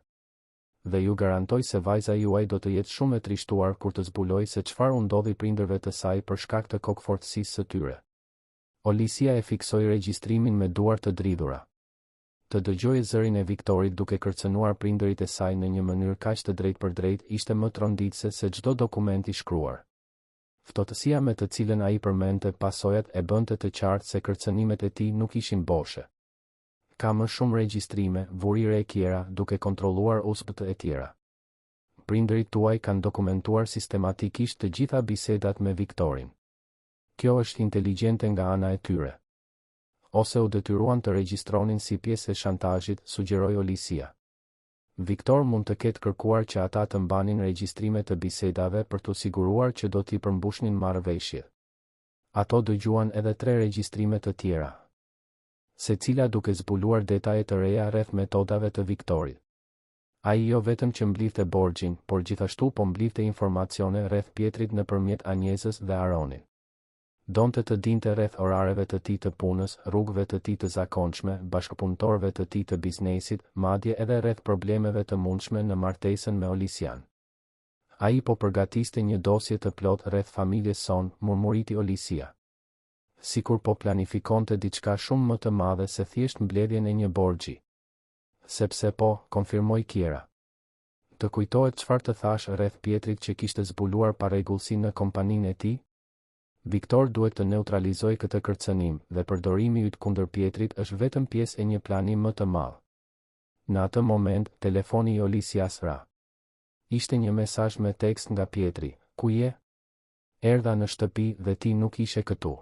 [SPEAKER 1] Dhe ju garantoj se vajza juaj do të jetë shumë e trishtuar kur të zbulojë se çfarë u ndodhi prindërve të saj për shkak të kokëfortësisë së tyre. Olisia e fiksoi regjistrimin me duar të dridhura. Të dëgjoje zërin e Viktorit duke kërcënuar prindërit e saj në një mënyrë kaq të drejtpërdrejtë ishte më tronditëse se çdo dokument i shkruar. Ftohtësia me të cilën ai përmendte pasojat e bënte të qartë se kërcënimet e tij nuk ishin boshe. Ka më shumë regjistrime, vuri re Kiera, duke kontrolluar USB-të e tjera. Prindërit tuaj kanë dokumentuar sistematikisht të gjitha bisedat me Viktorin. Kjo është inteligjente nga ana e tyre. Ose u detyruan të regjistronin si pjesë e shantazhit, sugjeroi Olisia. Viktor mund të ketë kërkuar që ata të mbanin regjistrime të bisedave për t'u siguruar që do t'i përmbushnin marrëveshjet. Ato dëgjuan edhe tre regjistrime të tjera. Secila duke zbuluar detaje të reja rreth metodave të Viktorit. Ai jo vetëm që mblidhte borxhin, por gjithashtu po mblidhte informacione rreth Pjetrit nëpërmjet Anjezës dhe Aronit. Donte të dinte rreth orareve të tij të punës, rrugëve të tij të zakonshme, bashkëpunëtorëve të tij të biznesit, madje edhe rreth problemeve të mundshme në martesën me Olisian. Ai po përgatiste një dosje të plotë rreth familjes sonë, murmuriti Olisia. Sikur po planifikonte diçka shumë më të madhe se thjesht mbledhjen e një borxhi. Sepse po, konfirmoi Kiera. Të kujtohet çfarë të thashë rreth Pjetrit që kishte zbuluar parregullsi në kompaninë e tij? Viktor duhet të neutralizojë këtë kërcënim, dhe përdorimi yt kundër Pjetrit është vetëm pjesë e një plani më të madh. Në atë moment, telefoni i Olisias ra. Ishte një mesazh me tekst nga Pjetri, Ku je? Erdha në shtëpi dhe ti nuk ishe këtu.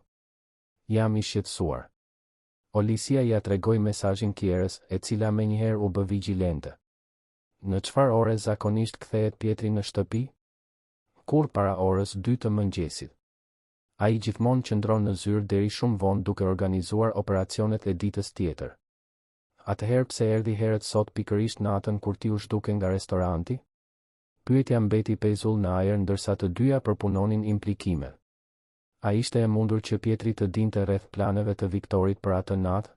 [SPEAKER 1] Jam i shqetësuar. Olisia ia tregoi mesazhin Kierës, e cila menjëherë u bë vigjilente. Në çfarë ore zakonisht kthehet Pjetri në shtëpi? Kurrë para orës dy të mëngjesit. Ai gjithmonë qëndron në zyrë deri shumë vonë duke organizuar operacionet e ditës tjetër. Atëherë pse erdhi herët sot pikërisht natën kur ti u zhduke nga restoranti? Pyetja mbeti pezull në ajër ndërsa të dyja përpunonin implikimet. A ishte e mundur që Pjetri të dinte rreth planeve të Viktorit për atë natë?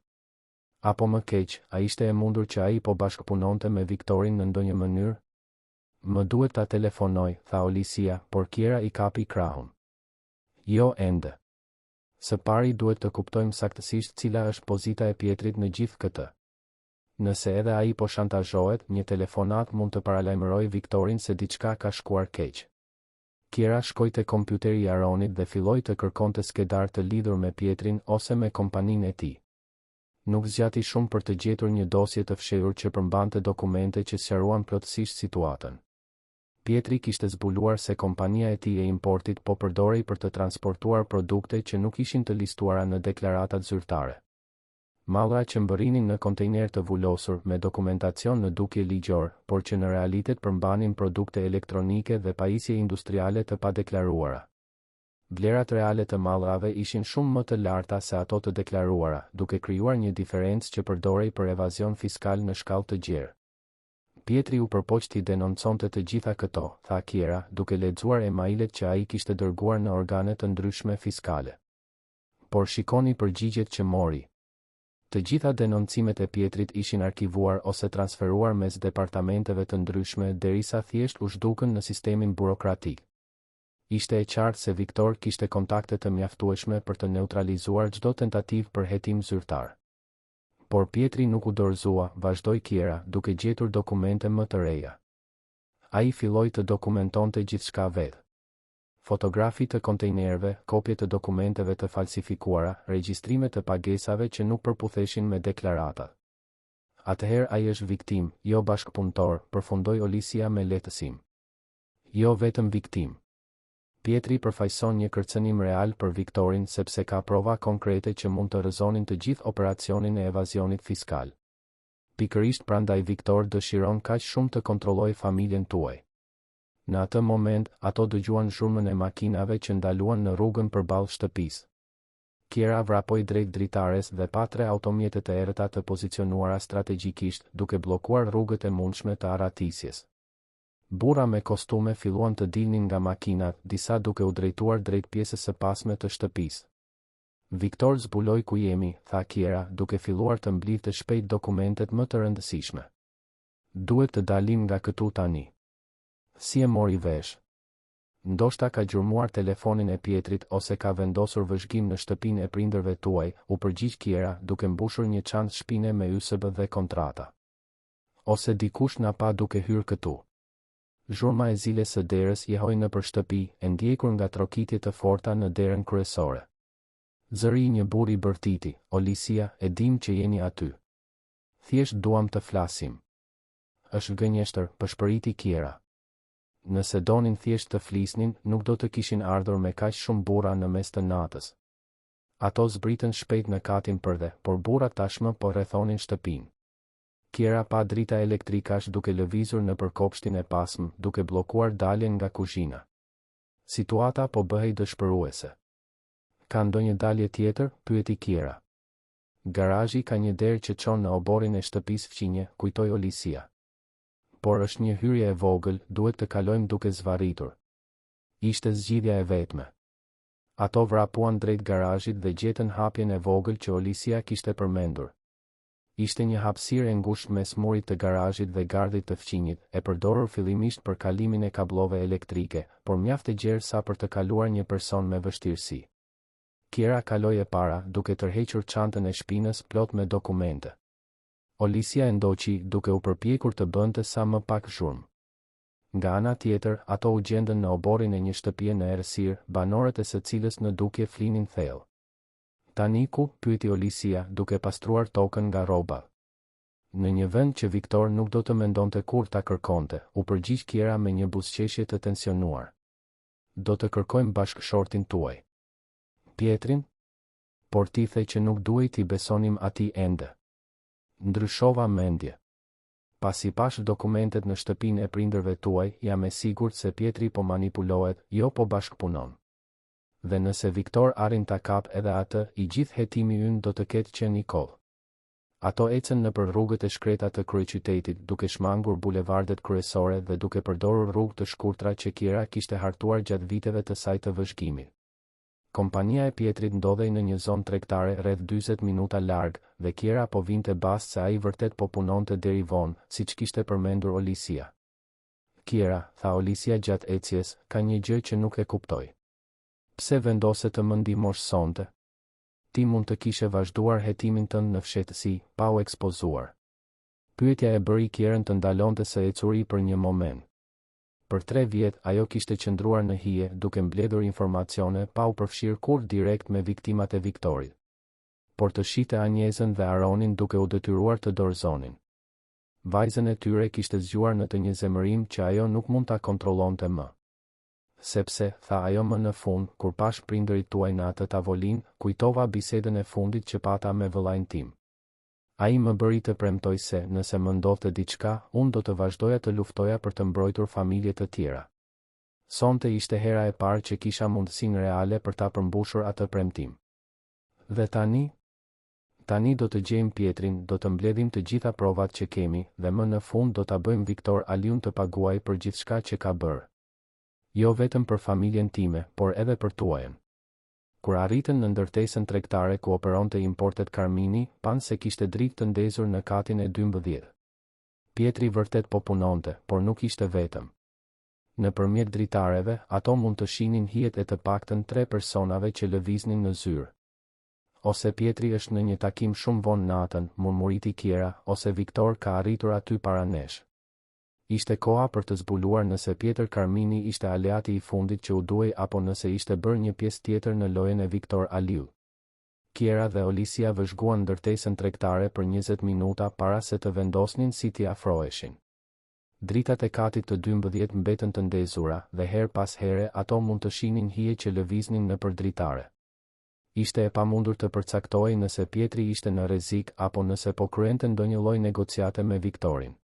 [SPEAKER 1] Apo më keq, a ishte e mundur që ai po bashkëpunonte me Viktorin në ndonjë mënyrë? Më duhet ta telefonoj, tha Olisia, por Kiera i kapi krahun. Jo ende. Së pari duhet të kuptojmë saktësisht cila është pozita e Pjetrit në gjithë këtë. Nëse edhe ai po shantazhohet, një telefonatë mund të paralajmërojë Viktorin se diçka ka shkuar keq. Kiera shkoi te kompjuteri i Aronit dhe filloi të kërkonte skedarë të lidhur me Pjetrin ose me kompaninë e tij. Nuk zgjati shumë për të gjetur një dosje të fshehur që përmbante dokumente që sqaruan plotësisht situatën. Pjetri kishte zbuluar se kompania e tij e importit po përdorej për të transportuar produkte që nuk ishin të listuara në deklaratat zyrtare. Mallra që mbërrinin në kontejnerë të vulosur, me dokumentacion në dukje ligjor, por që në realitet përmbanin produkte elektronike dhe pajisje industriale të padeklaruara. Vlerat reale të mallrave ishin shumë më të larta se ato të deklaruara, duke krijuar një diferencë që përdorej për evazion fiskal në shkallë të gjerë. Pjetri u përpoq t'i denonconte të gjitha këto, tha Kiera, duke lexuar e-mailet që ai kishte dërguar në organe të ndryshme fiskale. Por shikoni përgjigjet që mori. Të gjitha denoncimet e Pjetrit ishin arkivuar ose transferuar mes departamenteve të ndryshme derisa thjesht u zhdukën në sistemin burokratik. Ishte e qartë se Viktor kishte kontakte të mjaftueshme për të neutralizuar çdo tentativë për hetim zyrtar. Por Pjetri nuk u dorëzua, vazhdoi Kiera, duke gjetur dokumente më të reja. Ai filloi të dokumentonte gjithçka vetë. Fotografi të kontejnerëve, kopje të dokumenteve të falsifikuara, regjistrime të pagesave që nuk përputheshin me deklaratat. Atëherë ai është viktimë, jo bashkëpunëtor, përfundoi Olisia me lehtësim. Jo vetëm viktimë. Pjetri përfaqëson një kërcënim real për Viktorin sepse ka prova konkrete që mund të rrëzonin të gjithë operacionin e evazionit fiskal. Pikërisht prandaj Viktor dëshiron kaq shumë të kontrollojë familjen tuaj. Në atë moment, ato dëgjuan zhurmën e makinave që ndaluan në rrugën përballë shtëpisë. Kiera vrapoi drejt dritares dhe pa tre automjete të errëta të pozicionuara strategjikisht, duke bllokuar rrugët e mundshme të arratisjes. Burra me kostume filluan të dilnin nga makinat, disa duke u drejtuar drejt pjesës së pasme të shtëpisë. Viktor zbuloi ku jemi, tha Kiera, duke filluar të mblidhte shpejt dokumentet më të rëndësishme. Duhet të dalim nga këtu tani. Si e mori vesh? Ndoshta ka gjurmuar telefonin e Pjetrit ose ka vendosur vëzhgim në shtëpinë e prindërve tuaj, u përgjigj Kiera, duke mbushur një çantë shpine me USB dhe kontrata. Ose dikush na pa duke hyrë këtu. Zhurma e ziles së derës jehoi nëpër shtëpi, e ndjekur nga trokitje të forta në derën kryesore. Zëri i një burri bërtiti, Olisia, e dimë që jeni aty. Thjesht duam të flasim. Është gënjeshtër, pëshpëriti Kiera. Nëse donin thjesht të flisnin, nuk do të kishin ardhur me kaq shumë burra në mes të natës. Ato zbritën shpejt në katin përdhe, por burrat tashmë po rrethonin shtëpinë. Kiera pa drita elektrikash duke lëvizur nëpër kopshtin e pasmë, duke bllokuar daljen nga kuzhina. Situata po bëhej dëshpëruese. Ka ndonjë dalje tjetër? pyeti Kiera. Garazhi ka një derë që çon në oborrin e shtëpisë fqinje, kujtoi Olisia. Por është një hyrje e vogël, duhet të kalojmë duke zvarritur. Ishte zgjidhja e vetme. Ato vrapuan drejt garazhit dhe gjetën hapjen e vogël që Olisia kishte përmendur. Ishte një hapësirë e ngushtë mes murit të garazhit dhe gardhit të fqinjit, e përdorur fillimisht për kalimin e kabllove elektrike, por mjaft e gjerë sa për të kaluar një person me vështirësi. Kiera kaloi e para, duke tërhequr çantën e shpinës plot me dokumente. Olisia e ndoqi, duke u përpjekur të bënte sa më pak zhurmë. Nga ana tjetër, ato u gjendën në oborrin e një shtëpie në errësirë, banorët e së cilës në dukje flinin thellë. Tani ku? pyeti Olisia, duke pastruar tokën nga rrobat. Në një vend që Viktor nuk do të mendonte kurrë ta kërkonte, u përgjigj Kiera me një buzëqeshje të tensionuar. Do të kërkojmë bashkëshortin tuaj. Pjetrin? Por ti the që nuk duhej t'i besonim atij ende. Ndryshova mendje. Pasi pashë dokumentet në shtëpinë e prindërve tuaj, jam e sigurt se Pjetri po manipulohet, jo po bashkëpunon. Dhe nëse Viktor arrin ta kapë edhe atë, i gjithë hetimi ynë do të ketë qenë i kotë. Ato ecën nëpër rrugët e shkreta të kryeqytetit, duke shmangur bulevardet kryesore dhe duke përdorur rrugë të shkurtra që Kiera kishte hartuar gjatë viteve të saj të vëzhgimit. Kompania e Pjetrit ndodhej në një zonë tregtare rreth 40 minuta larg, dhe Kiera po vinte bast se ai vërtet po punonte deri vonë, siç kishte përmendur Olisia. Kiera, tha Olisia gjatë ecjes, ka një gjë që nuk e kuptoj. Pse vendose të më ndihmosh sonte? Ti mund të kishe vazhduar hetimin tënd në fshehtësi, pa u ekspozuar. Pyetja e bëri Kierën të ndalonte së ecuri për një moment. Për tre vjet, ajo kishte qëndruar në hije, duke mbledhur informacione pa u përfshirë kurrë direkt me viktimat e Viktorit. Por të shihte Anjezën dhe Aronin duke u detyruar të dorëzonin vajzën e tyre kishte zgjuar në të një zemërim që ajo nuk mund ta kontrollonte më. Sepse, tha ajo më në fund, kur pashë prindërit tuaj në atë tavolinë, kujtova bisedën e fundit që pata me vëllain tim. Ai më bëri të premtoj se, nëse më ndodhte diçka, unë do të vazhdoja të luftoja për të mbrojtur familje të tjera. Sonte ishte hera e parë që kisha mundësinë reale për ta përmbushur atë premtim. Dhe tani? Tani do të gjejmë Pjetrin, do të mbledhim të gjitha provat që kemi, dhe më në fund do ta bëjmë Viktor Aliun të paguajë për gjithçka që ka bërë. Jo vetëm për familjen time, por edhe për tuajën. Kur arritën në ndërtesën tregtare ku operonte Importet Karmini, panë se kishte dritë të ndezur në katin e 12. Pjetri vërtet po punonte, por nuk ishte vetëm. Nëpërmjet dritareve, ato mund të shihnin hijet e të paktën tre personave që lëviznin në zyrë. Ose Pjetri është në një takim shumë vonë natën, murmuriti Kiera, ose Viktor ka arritur aty para nesh. Ishte koha për të zbuluar nëse Pjetër Karmini ishte aleati i fundit që u duhej apo nëse ishte bërë një pjesë tjetër në lojën e Viktor Aliut. Kiera dhe Olisia vëzhguan ndërtesën tregtare për 20 minuta para se të vendosnin si t'i afroheshin. Dritat e katit të 12 mbetën të ndezura dhe herë pas here ato mund të shihnin hije që lëviznin nëpër dritare. Ishte e pamundur të përcaktohej nëse Pjetri ishte në rrezik apo nëse po kryente ndonjë lloj negociate me Viktorin.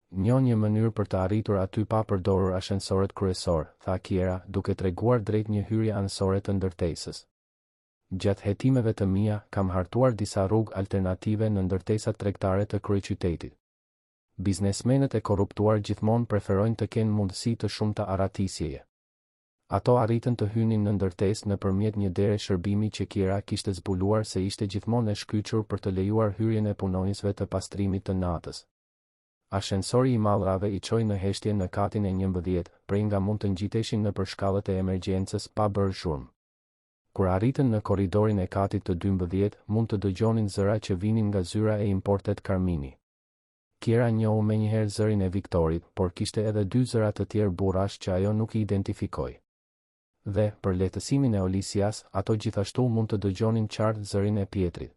[SPEAKER 1] Njoh një mënyrë për të arritur aty pa përdorur ashensorët kryesorë, tha Kiera, duke treguar drejt një hyrje anësore të ndërtesës. Gjatë hetimeve të mia, kam hartuar disa rrugë alternative në ndërtesat tregtare të kryeqytetit. Biznesmenët e korruptuar gjithmonë preferojnë të kenë mundësi të shumta arratisjeje. Ato arritën të hynin në ndërtesë nëpërmjet një dere shërbimi që Kiera kishte zbuluar se ishte gjithmonë e shkyçur për të lejuar hyrjen e punonjësve të pastrimit të natës. Ashensori i mallrave i çoi në heshtje në katin e 11, prej nga mund të ngjiteshin nëpër shkallët e emergjencës pa bërë zhurmë. Kur arritën në korridorin e katit të 12, mund të dëgjonin zëra që vinin nga zyra e Importet Karmini. Kiera njohu menjëherë zërin e Viktorit, por kishte edhe dy zëra të tjerë burrash që ajo nuk i identifikoi. Dhe, për lehtësimin e Olisias, ato gjithashtu mund të dëgjonin qartë zërin e Pjetrit.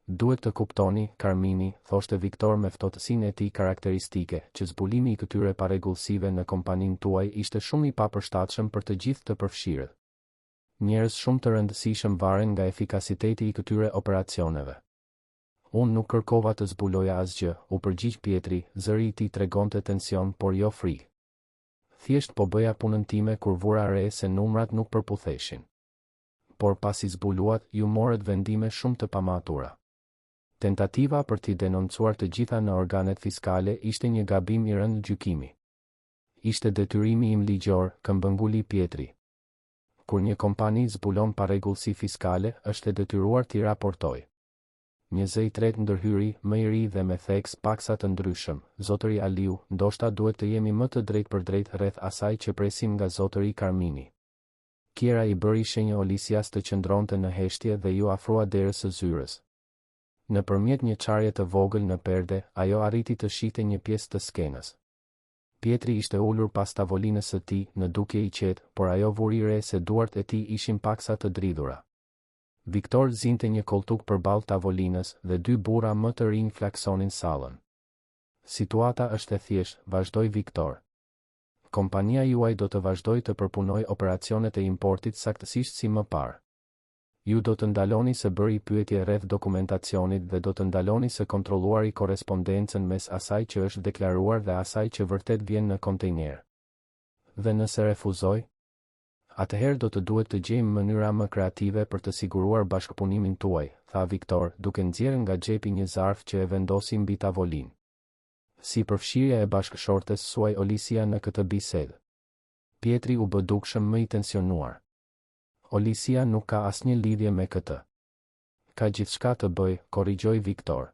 [SPEAKER 1] Duhet të kuptoni, Karmini, thoshte Viktor me ftohtësinë e tij karakteristike, që zbulimi i këtyre parregullsive në kompaninë tuaj ishte shumë i papërshtatshëm për të gjithë të përfshirët. Njerëz shumë të rëndësishëm varen nga efikasiteti i këtyre operacioneve. Unë nuk kërkova të zbuloja asgjë, u përgjigj Pjetri, zëri i tij tregonte tension por jo frikë. Thjesht po bëja punën time kur vura re se numrat nuk përputheshin. Por pasi zbuluat, ju morët vendime shumë të pamatura. Tentativa për t'i denoncuar të gjitha në organet fiskale ishte një gabim i rëndë gjykimi. Ishte detyrimi im ligjor, këmbënguli Pjetri. Kur një kompani zbulon parregullsi fiskale, është e detyruar t'i raportojë. Një zë i tretë ndërhyri, më i ri dhe me theks paksa të ndryshëm, Zotëri Aliu, ndoshta duhet të jemi më të drejtpërdrejtë rreth asaj që presim nga zotëri Karmini. Kiera i bëri shenjë Olisias të qëndronte në heshtje dhe iu afrua derës së zyrës. Nëpërmjet një çarje të vogël në perde, ajo arriti të shihte një pjesë të skenës. Pjetri ishte ulur pas tavolinës së tij, në dukje i qetë, por ajo vuri re se duart e tij ishin paksa të dridhura. Viktor zinte një kolltuk përballë tavolinës dhe dy burra më të rinj flaksonin sallën. Situata është e thjeshtë, vazhdoi Viktor. Kompania juaj do të vazhdojë të përpunojë operacionet e importit saktësisht si më parë. Ju do të ndaloni së bëri pyetje rreth dokumentacionit dhe do të ndaloni së kontrolluari korrespondencën mes asaj që është deklaruar dhe asaj që vërtet vjen në kontejner. Dhe nëse refuzoj? Atëherë do të duhet të gjejmë mënyra më kreative për të siguruar bashkëpunimin tuaj, tha Viktor, duke nxjerrë nga xhepi një zarf që e vendosi mbi tavolinë. Si përfshirja e bashkëshortes suaj Olisia në këtë bisedë. Pjetri u bë dukshëm më i tensionuar. Olisia nuk ka asnjë lidhje me këtë. Ka gjithçka të bëjë, korrigjoi Viktor.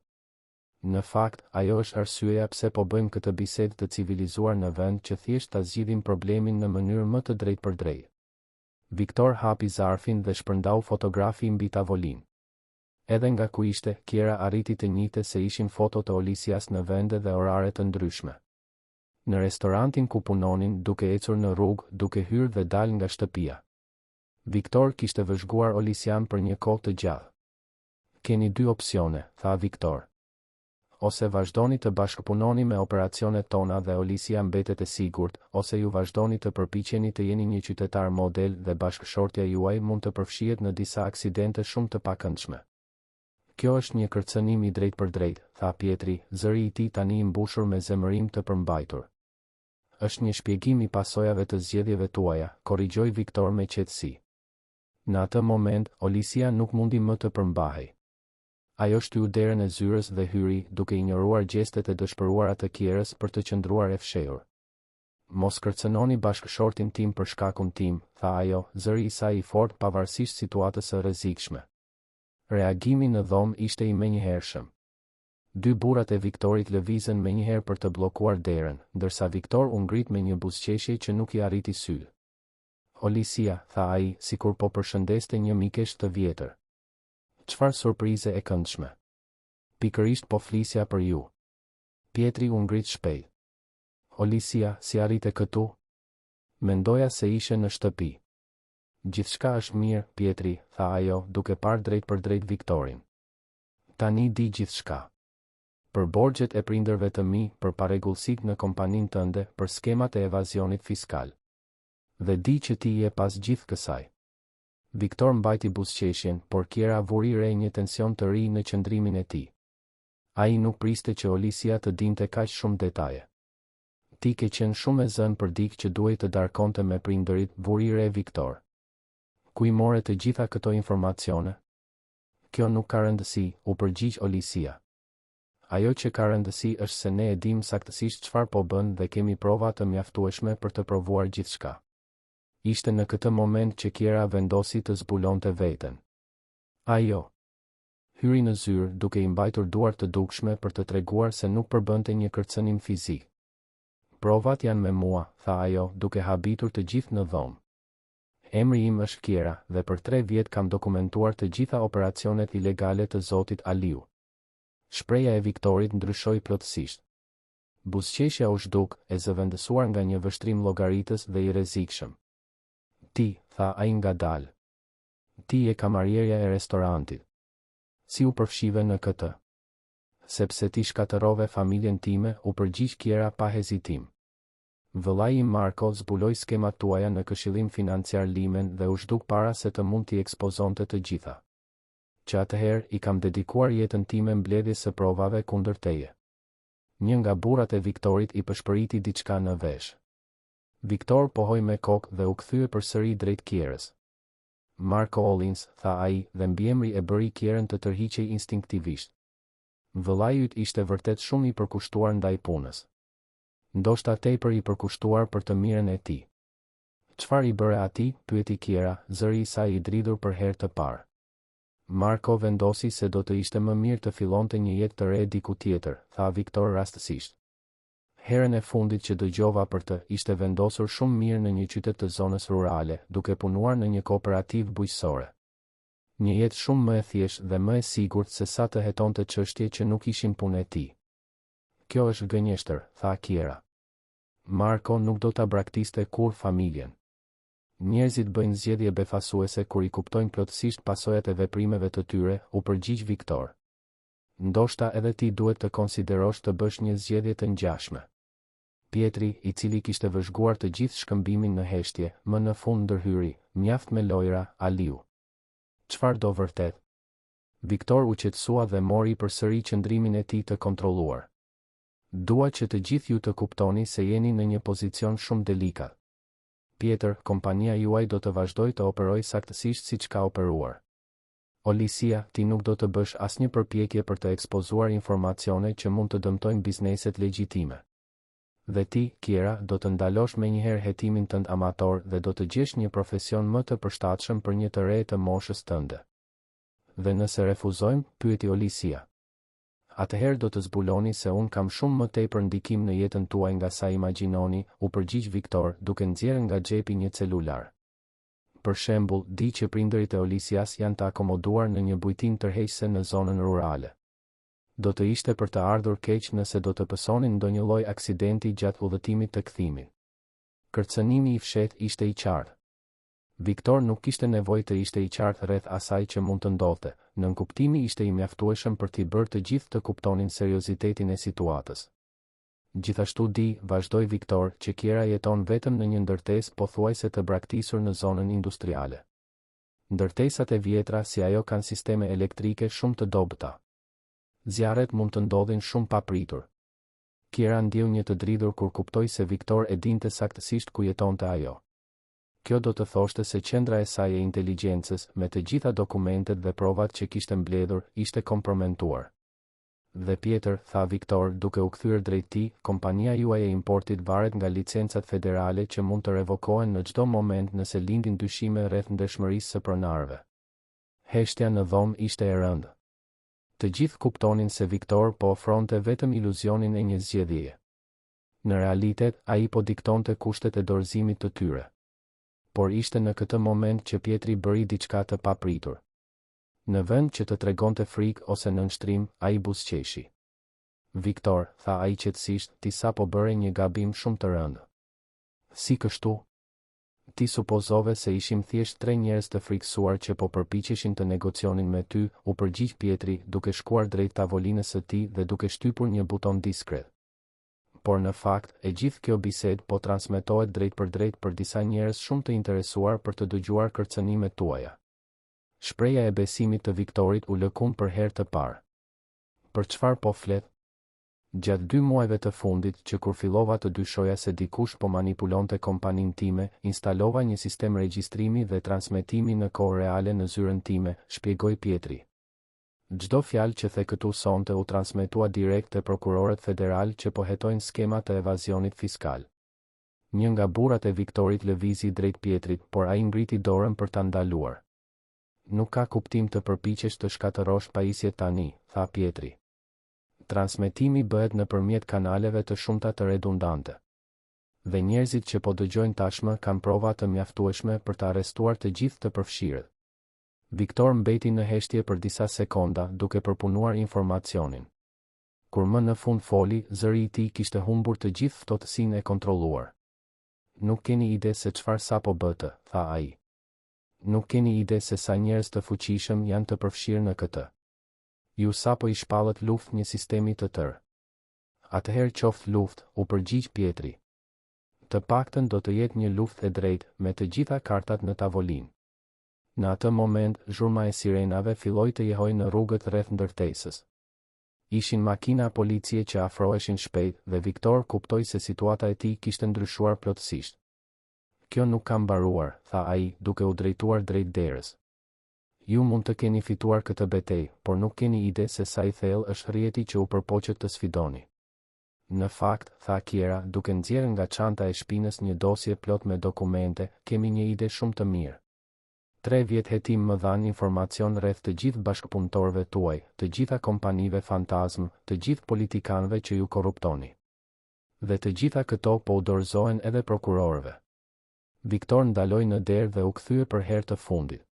[SPEAKER 1] Në fakt, ajo është arsyeja pse po bëjmë këtë bisedë të civilizuar në vend që thjesht ta zgjidhim problemin në mënyrë më të drejtpërdrejtë. Viktor hapi zarfin dhe shpërndau fotografi mbi tavolinë. Edhe nga ku ishte, Kiera arriti të njihte se ishin foto të Olisias në vende dhe orare të ndryshme. Në restorantin ku punonin, duke ecur në rrugë, duke hyrë dhe dalë nga shtëpia. Viktor kishte vëzhguar Olisian për një kohë të gjatë. Keni dy opsione, tha Viktor. Ose vazhdoni të bashkëpunoni me operacionet tona dhe Olisia mbetet e sigurt, ose ju vazhdoni të përpiqeni të jeni një qytetar model dhe bashkëshortja juaj mund të përfshihet në disa aksidente shumë të pakëndshme. Kjo është një kërcënim i drejtpërdrejtë, tha Pjetri, zëri i tij tani i mbushur me zemërim të përmbajtur. Është një shpjegim i pasojave të zgjedhjeve tuaja, korrigjoi Viktor me qetësi. Në atë moment, Olisia nuk mundi më të përmbahej. Ajo shtyu derën e zyrës dhe hyri, duke injoruar gjestet e dëshpëruara të Kierës për të qëndruar e fshehur. Mos kërcënoni bashkëshortin tim për shkakun tim, tha ajo, zëri i saj i fortë pavarësisht situatës së rrezikshme. Reagimi në dhomë ishte i menjëhershëm. Dy burrat e Viktorit lëvizën menjëherë për të bllokuar derën, ndërsa Viktor u ngrit me një buzëqeshje që nuk i arriti sytë. Olisia, tha ai, sikur po përshëndeste një mikeshë të vjetër. Çfarë surprize e këndshme. Pikërisht po flisja për ju. Pjetri u ngrit shpejt. Olisia, si arrite këtu? Mendoja se ishe në shtëpi. Gjithçka është mirë, Pjetri, tha ajo, duke parë drejtpërdrejt Viktorin. Tani di gjithçka. Për borxhet e prindërve të mi, për parregullsitë në kompaninë tënde, për skemat e evazionit fiskal. Dhe di që ti je pas gjithë kësaj. Viktor mbajti buzëqeshjen, por Kiera vuri re një tension të ri në qëndrimin e tij. Ai nuk priste që Olisia të dinte kaq shumë detaje. Ti ke qenë shumë e zënë për dikë që duhej të darkonte me prindërit, vuri re Viktor. Ku i more të gjitha këto informacione? Kjo nuk ka rëndësi, u përgjigj Olisia. Ajo që ka rëndësi është se ne e dimë saktësisht çfarë po bën dhe kemi prova të mjaftueshme për të provuar gjithçka. Ishte në këtë moment që Kiera vendosi të zbulonte veten. Ajo hyri në zyrë, duke i mbajtur duart të dukshme për të treguar se nuk përbënte një kërcënim fizik. Provat janë me mua, tha ajo, duke habitur të gjithë në dhomë. Emri im është Kiera, dhe për tre vjet kam dokumentuar të gjitha operacionet ilegale të zotit Aliu. Shprehja e Viktorit ndryshoi plotësisht. Buzëqeshja u zhduk, e zëvendësuar nga një vështrim llogaritës dhe i rrezikshëm. Ti, tha ai ngadalë. Ti je kamarierja e restorantit. Si u përfshive në këtë? Sepse ti shkatërrove familjen time, u përgjigj Kiera pa hezitim. Vëllai im Marko zbuloi skemat tuaja në këshillim financiar Limen dhe u zhduk para se të mund t'i ekspozonte të gjitha. Që atëherë, i kam dedikuar jetën time mbledhjes së provave kundër teje. Një nga burrat e Viktorit i pëshpëriti diçka në vesh. Viktor pohoi me kokë dhe u kthye përsëri drejt Kierës. Marko Ollins, tha ai, dhe mbiemri e bëri Kierën të tërhiqej instinktivisht. Vëllai yt ishte vërtet shumë i përkushtuar ndaj punës. Ndoshta tepër i përkushtuar për të mirën e tij. Çfarë i bëre atij? pyeti Kiera, zëri i saj i dridhur për herë të parë. Marko vendosi se do të ishte më mirë të fillonte një jetë të re diku tjetër, tha Viktor rastësisht. Herën e fundit që dëgjova për të, ishte vendosur shumë mirë në një qytet të zonës rurale, duke punuar në një kooperativë bujqësore. Një jetë shumë më e thjeshtë dhe më e sigurt se sa të hetonte çështje që nuk ishin punë e tij. Kjo është gënjeshtër, tha Kiera. Marko nuk do ta braktiste kurrë familjen. Njerëzit bëjnë zgjedhje befasuese kur i kuptojnë plotësisht pasojat e veprimeve të tyre, u përgjigj Viktor. Ndoshta edhe ti duhet të konsiderosh të bësh një zgjedhje të ngjashme. Pjetri, i cili kishte vëzhguar të gjithë shkëmbimin në heshtje, më në fund ndërhyri, Mjaft me lojëra, Aliu. Çfarë do vërtet? Viktor u qetësua dhe mori përsëri qëndrimin e tij të kontrolluar. Dua që të gjithë ju të kuptoni se jeni në një pozicion shumë delikat. Pjetër, kompania juaj do të vazhdojë të operojë saktësisht siç ka operuar. Olisia, ti nuk do të bësh asnjë përpjekje për të ekspozuar informacione që mund të dëmtojnë bizneset legjitime. Dhe ti, Kiera, do të ndalosh menjëherë hetimin tënd amator dhe do të gjesh një profesion më të përshtatshëm për një të re të moshës tënde. Dhe nëse refuzojmë, pyeti Olisia. Atëherë do të zbuloni se unë kam shumë më tepër ndikim në jetën tuaj nga sa imagjinoni, u përgjigj Viktor, duke nxjerrë nga xhepi një celular. Për shembull, di që prindërit e Olisias janë të akomoduar në një bujtinë tërheqëse në zonën rurale. Do të ishte për të ardhur keq nëse do të pësonin ndonjë lloj aksidenti gjatë udhëtimit të kthimit. Kërcënimi i fshehtë ishte i qartë. Viktor nuk kishte nevojë të ishte i qartë rreth asaj që mund të ndodhte, nënkuptimi ishte i mjaftueshëm për t'i bërë të gjithë të kuptonin seriozitetin e situatës. Gjithashtu di, vazhdoi Viktor, që Kiera jeton vetëm në një ndërtesë pothuajse të braktisur në zonën industriale. Ndërtesat e vjetra si ajo kanë sisteme elektrike shumë të dobëta. Zjarret mund të ndodhin shumë papritur. Kiera ndjeu një të dridhur kur kuptoi se Viktor e dinte saktësisht ku jetonte ajo. Kjo do të thoshte se qendra e saj e inteligjencës, me të gjitha dokumentet dhe provat që kishte mbledhur, ishte kompromentuar. Dhe Pjetër, tha Viktor, duke u kthyer drejt tij, kompania juaj e importit varet nga licencat federale që mund të revokohen në çdo moment nëse lindin dyshime rreth ndershmërisë së pronarëve. Heshtja në dhomë ishte e rëndë. Të gjithë kuptonin se Viktor po ofronte vetëm iluzionin e një zgjedhjeje. Në realitet, ai po diktonte kushtet e dorëzimit të tyre. Por ishte në këtë moment që Pjetri bëri diçka të papritur. Në vend që të tregonte frikë ose nënshtrim, ai buzëqeshi. Viktor, tha ai qetësisht, ti sapo bëre një gabim shumë të rëndë. Si kështu? Ti supozove se ishim thjesht tre njerëz të frikësuar që po përpiqeshin të negocionin me ty, u përgjigj Pjetri, duke shkuar drejt tavolinës së tij dhe duke shtypur një buton diskret. Por në fakt, e gjithë kjo bisedë po transmetohet drejtpërdrejt për disa njerëz shumë të interesuar për të dëgjuar kërcënimet tuaja. Shprehja e besimit të Viktorit u lëkund për herë të parë. Për çfarë po flet? Gjatë dy muajve të fundit, që kur fillova të dyshoja se dikush po manipulonte kompaninë time, instalova një sistem regjistrimi dhe transmetimi në kohë reale në zyrën time, shpjegoi Pjetri. Çdo fjalë që the këtu sonte u transmetua direkt te prokurorët federalë që po hetojnë skema të evazionit fiskal. Një nga burrat e Viktorit lëvizi drejt Pjetrit, por ai ngriti dorën për ta ndaluar. Nuk ka kuptim të përpiqesh të shkatërrosh pajisjet tani, tha Pjetri. Transmetimi bëhet nëpërmjet kanaleve të shumta të redundante. Dhe njerëzit që po dëgjojnë tashmë kanë prova të mjaftueshme për të arrestuar të gjithë të përfshirët. Viktor mbeti në heshtje për disa sekonda, duke përpunuar informacionin. Kur më në fund foli, zëri i tij kishte humbur të gjithë ftohtësinë e kontrolluar. Nuk keni ide se çfarë sapo bëtë, tha ai. Nuk keni ide se sa njerëz të fuqishëm janë të përfshirë në këtë. Ju sapo i shpallët luftë një sistemi të tërë. Atëherë qoftë luftë, u përgjigj Pjetri. Të paktën do të jetë një luftë e drejtë, me të gjitha kartat në tavolinë. Në atë moment, zhurma e sirenave filloi të jehojë në rrugët rreth ndërtesës. Ishin makina policie që afroheshin shpejt dhe Viktor kuptoi se situata e tij kishte ndryshuar plotësisht. Kjo nuk ka mbaruar, tha ai, duke u drejtuar drejt derës. Ju mund të keni fituar këtë betejë, por nuk keni ide se sa i thellë është rrjeti që u përpoqët të sfidoni. Në fakt, tha Kiera, duke nxjerrë nga çanta e shpinës një dosje plot me dokumente, kemi një ide shumë të mirë. Tre vjet hetim më dhanë informacion rreth të gjithë bashkëpunëtorëve tuaj, të gjitha kompanive fantazmë, të gjithë politikanëve që ju korruptoni. Dhe të gjitha këto po u dorëzohen edhe prokurorëve. Viktor ndaloi në derë dhe u kthye për herë të fundit.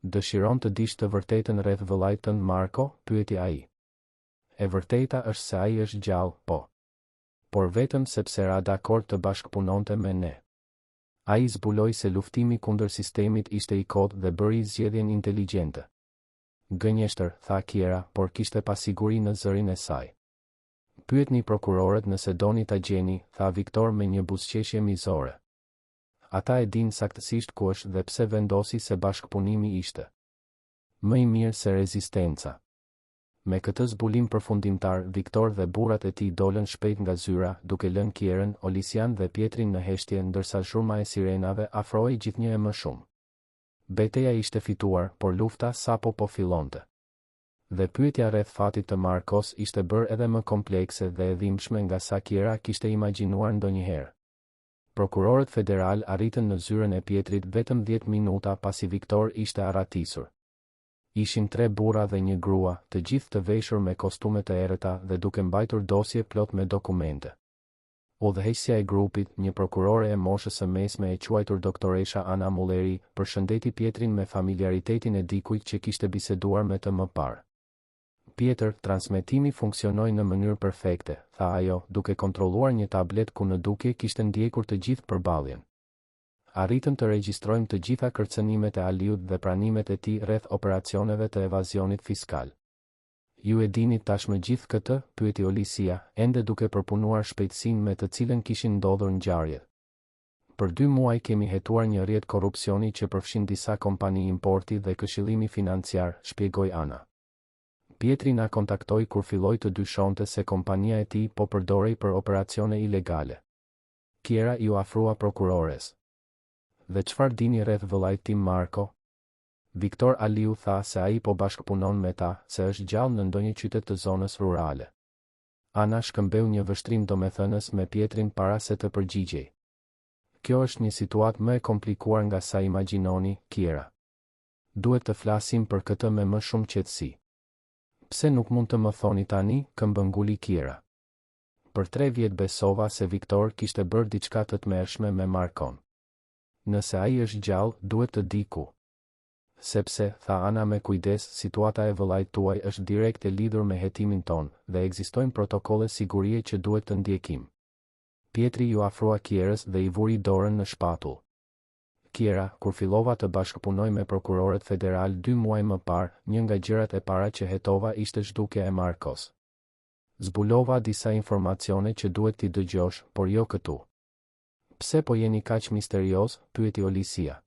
[SPEAKER 1] Dëshiron të dish të vërtetën rreth vëllait tënd Marko? pyeti ai. E vërteta është se ai është gjallë, po. Por vetëm sepse ra dakord të bashkëpunonte me ne. Ai zbuloi se luftimi kundër sistemit ishte i kotë dhe bëri zgjedhjen inteligjente. Gënjeshtër, tha Kiera, por kishte pasiguri në zërin e saj. Pyetni prokurorët nëse doni ta gjeni, tha Viktor me një buzëqeshje mizore. Ata e dinë saktësisht ku është dhe pse vendosi se bashkëpunimi ishte më i mirë se rezistenca. Me këtë zbulim përfundimtar, Viktor dhe burrat e tij dolën shpejt nga zyra, duke lënë Kierën, Olisian dhe Pjetrin në heshtje ndërsa zhurma e sirenave afrohej gjithnjë e më shumë. Beteja ishte fituar, por lufta sapo po fillonte. Dhe pyetja rreth fatit të Markos ishte bërë edhe më komplekse dhe e dhimbshme nga sa Kiera kishte imagjinuar ndonjëherë. Prokurorët federalë arritën në zyrën e Pjetrit vetëm dhjetë minuta pasi Viktor ishte arratisur. Ishin tre burra dhe një grua, të gjithë të veshur me kostume të errëta dhe duke mbajtur dosje plot me dokumente. Udhëheqësja e grupit, një prokurore e moshës së mesme e quajtur doktoresha Ana Mulleri, përshëndeti Pjetrin me familjaritetin e dikujt që kishte biseduar me të më parë. Pjetër, transmetimi funksionoi në mënyrë perfekte, tha ajo, duke kontrolluar një tablet ku në dukje kishte ndjekur të gjithë përballjen. Arritëm të regjistrojmë të gjitha kërcënimet e Aliut dhe pranimet e tij rreth operacioneve të evazionit fiskal. Ju e dini tashmë gjithë këtë? pyeti Olisia, ende duke përpunuar shpejtësinë me të cilën kishin ndodhur ngjarjet. Për dy muaj kemi hetuar një rrjet korrupsioni që përfshin disa kompani importi dhe këshillimi financiar, shpjegoi Ana. Pjetri na kontaktoi kur filloi të dyshonte se kompania e tij po përdorej për operacione ilegale. Kiera iu afrua prokurores. Dhe çfarë dini rreth vëllait tim Marko? Viktor Aliu tha se ai po bashkëpunon me ta, se është gjallë në ndonjë qytet të zonës rurale. Ana shkëmbeu një vështrim domethënës me Pjetrin para se të përgjigjej. Kjo është një situatë më e komplikuar nga sa imagjinoni, Kiera. Duhet të flasim për këtë me më shumë qetësi. Pse nuk mund të më thoni tani, këmbënguli Kiera. Për tre vjet besova se Viktor kishte bërë diçka të tmerrshme me Markon. Nëse ai është gjallë, duhet të di ku. Sepse, tha Ana me kujdes, situata e vëllait tuaj është direkt e lidhur me hetimin tonë, dhe ekzistojnë protokolle sigurie që duhet të ndjekim. Pjetri iu afrua Kierës dhe i vuri dorën në shpatull. Kiera, kur fillova të bashkëpunoj me prokurorët federalë dy muaj më parë, një nga gjërat e para që hetova ishte zhdukja e Markos. Zbulova disa informacione që duhet t'i dëgjosh, por jo këtu. Pse po jeni kaq misterioz? pyeti Olisia.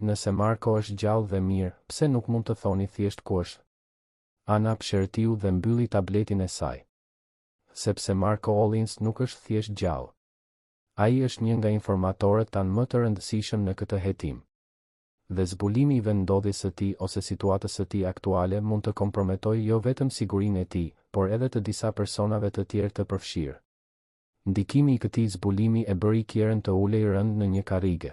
[SPEAKER 1] Nëse Marko është gjallë dhe mirë, pse nuk mund të thoni thjesht ku është? Ana psherëtiu dhe mbylli tabletin e saj. Sepse Marko Ollins nuk është thjesht gjallë. Ai është një nga informatorët tanë më të rëndësishëm në këtë hetim. Dhe zbulimi i vendndodhjes së tij ose situatës së tij aktuale mund të komprometojë jo vetëm sigurinë e tij, por edhe të disa personave të tjerë të përfshirë. Ndikimi i këtij zbulimi e bëri Kierën të ulej rëndë në një karrige.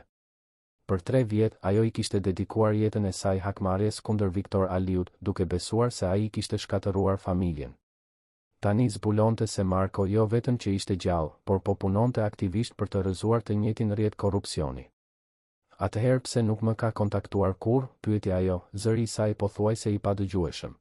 [SPEAKER 1] Për tre vjet, ajo i kishte dedikuar jetën e saj hakmarrjes kundër Viktor Aliut, duke besuar se ai i kishte shkatërruar familjen. Tani zbulonte se Marko jo vetëm që ishte gjallë, por po punonte aktivisht për të rrëzuar të njëjtin rrjet korrupsioni. Atëherë pse nuk më ka kontaktuar kurrë? pyeti ajo, zëri i saj pothuajse i padëgjueshëm.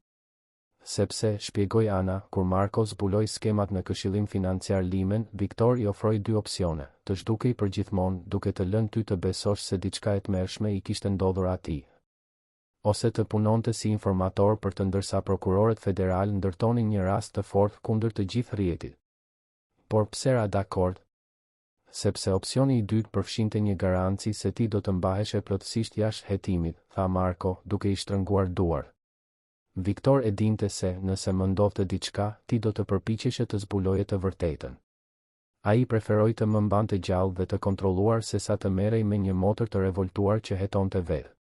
[SPEAKER 1] Sepse, shpjegoi Ana, kur Marko zbuloi skemat në këshillim financiar Limen, Viktor i ofroi dy opsione, të zhdukej përgjithmonë, duke të lënë ty të besosh se diçka e tmerrshme i kishte ndodhur atij. Ose të punonte si informator për të ndërsa prokurorët federalë ndërtonin një rast të fortë kundër të gjithë rrjetit. Por pse ra dakord? Sepse opsioni i dytë përfshinte një garanci se ti do të mbaheshe plotësisht jashtë hetimit, tha Marko, duke i shtrënguar duart. Viktor e dinte se, nëse më ndodhte diçka, ti do të përpiqeshe të zbuloje të vërtetën. Ai preferoi të më mbante gjallë dhe të kontrolluar sesa të merrej me një motër të revoltuar që hetonte vetë.